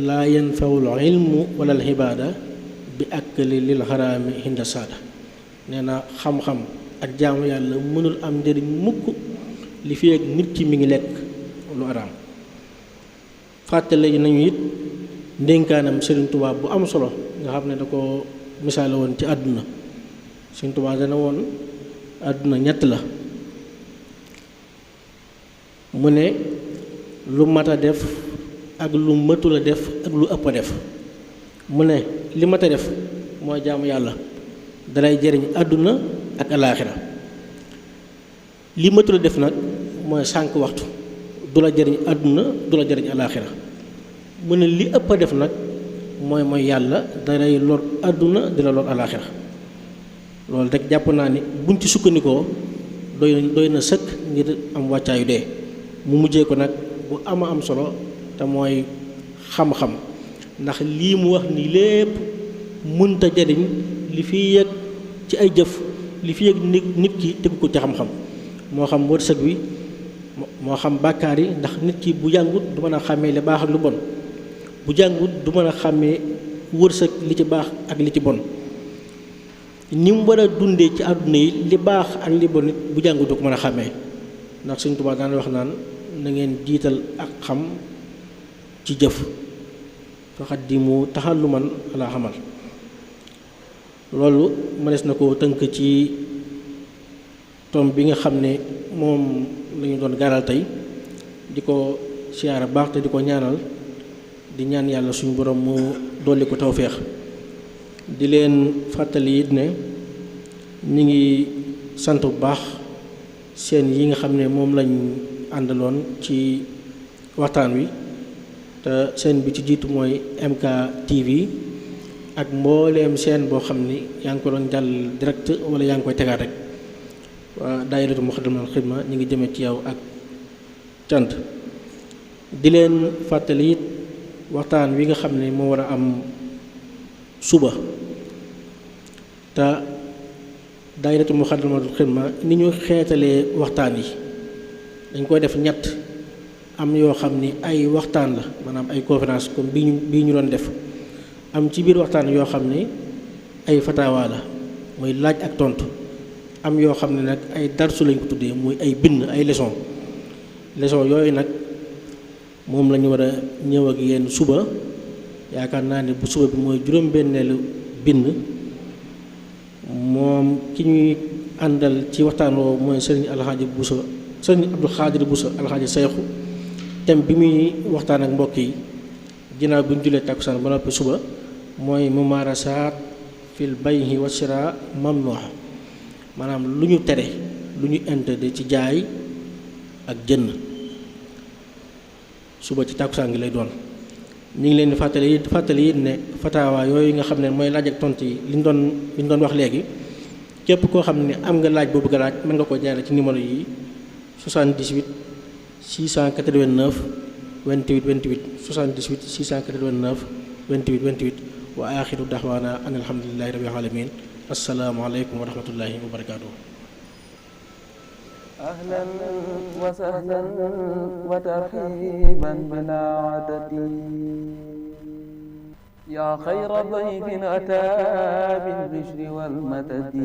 laa yanfawul ilmu wala al ibaada bi akli lil xaraami hinda saada nee na xam-xam ak jaamu yàlla mënul am njëriñ mukk li fi ak nit ki mi ngi lekk lu araam fàttale nañu it ndénkaanam Sëriñ Tuubaa bu am solo nga xam ne da ko misaale woon ci àdduna Sëriñ Tuubaa dana woon àdduna ñett la mu ne lu mat a def ak lu mëtul a def ak lu ëpp a def mu ne li mat a def mooy jaamu yàlla dalay jëriñ àdduna ak alaaxira li mëtul a def nag mooy sànq waxtu du la jëriñ àdduna du la jëriñ alaaxira mu ne li ëpp a def nag mooy yàlla dalay lor àdduna di la lor alaaxira loolu rek jàpp naa ni buñ ci sukkandikoo doy na sëkk ngir am wàccaayu dee mu mujjee ko nag bu am solo te mooy xam-xam ndax lii mu wax ni lépp mënta jariñ li fi yëg ci ay jëf li fi yëg nit ki tegu ko ci xam-xam moo xam wërsëg wi moo xam bàkkaar yi ndax nit ki bu jàngut du mën a xàmmee li baax ak lu bon bu jàngut du mën a xàmmee wërsëg li ci baax ak li ci bon ni mu war a dundee ci àdduna yi li baax ak li bon nit bu jàngut du ko mën a xàmmee ndax Sëñ Tuubaa daan wax naan na ngeen jiital ak xam ci jëf faqaddimu taxalluman ala xamal loolu mënees na ko tënk ci tom bi nga xam ne moom lañu doon gaaral tey di ko siyaara baax te di ko ñaanal di ñaan yàlla suñu borom mu dolli ko tawféex di leen fàttali it ne ñu ngi sant bu baax seen yi nga xam ne moom lañ àndaloon ci waxtaan wi te seen bi ci jiitu mooy MK TV ak mbooleem seen boo xam ni yaa ngi ko doon jàll direct wala yaa ngi koy tegaat rek waa daayiratu Muxaddamatul Xidma ñu ngi jëmee ci yow ak cant di leen fàttali it waxtaan wi nga xam ne moo war a am suba te daayiratu Muxaddamatul Xidma ni ñu xeetalee waxtaan yi dañ koy def ñett, am yoo xam ni ay waxtaan la maanaam ay conférence comme bii ñu doon def, am ci biir waxtaan yoo xam ni ay fatawa la muy laaj ak tontu, am yoo xam ne nag ay darsu lañ ko tuddee muy ay bind ay leçon yooyu nag moom la ñu war a ñëw ak yéen suba. yaakaar naa ne bu suba bi mooy juróom-benneelu bind. moom ki ñuy àndal ci waxtaan woowu mooy sëriñ Abdou Xaadir Buso alxaaji Seexu. thème bi muy waxtaan ak mbokk yi ginnaaw bi ñu julee takkusaan ba noppi suba mooy mumaarasaat fil bay'i wa shiraa mamnuux, maanaam lu ñu tere, lu ñu interdit ci jaay ak jënd. suba ci takkusaan gi lay doon. ñu ngi leen di fàttali it ne fatawa yooyu nga xam ne mooy laaj ak tontu yi li ñu doon wax léegi, képp koo xam ne am nga laaj boo bëgg a laaj mën nga ko jaarale ci numéro yi 78 689 28 28 78 689 28 28 wa axiru daxwaana an alhamdulillahi rabbil alamin. assalaamu aleykum wa rahmatullahi wa barakaatuh. أهلا وسهلا وترحيبا بلا عدد يا خير ضيف أتى بالبشر والمدد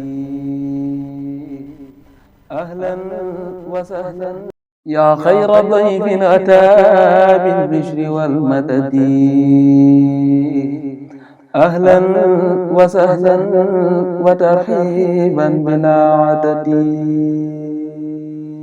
أهلا وسهلا يا خير ضيف أتى بالبشر والمدد أهلا وسهلا وترحيبا بلا عدد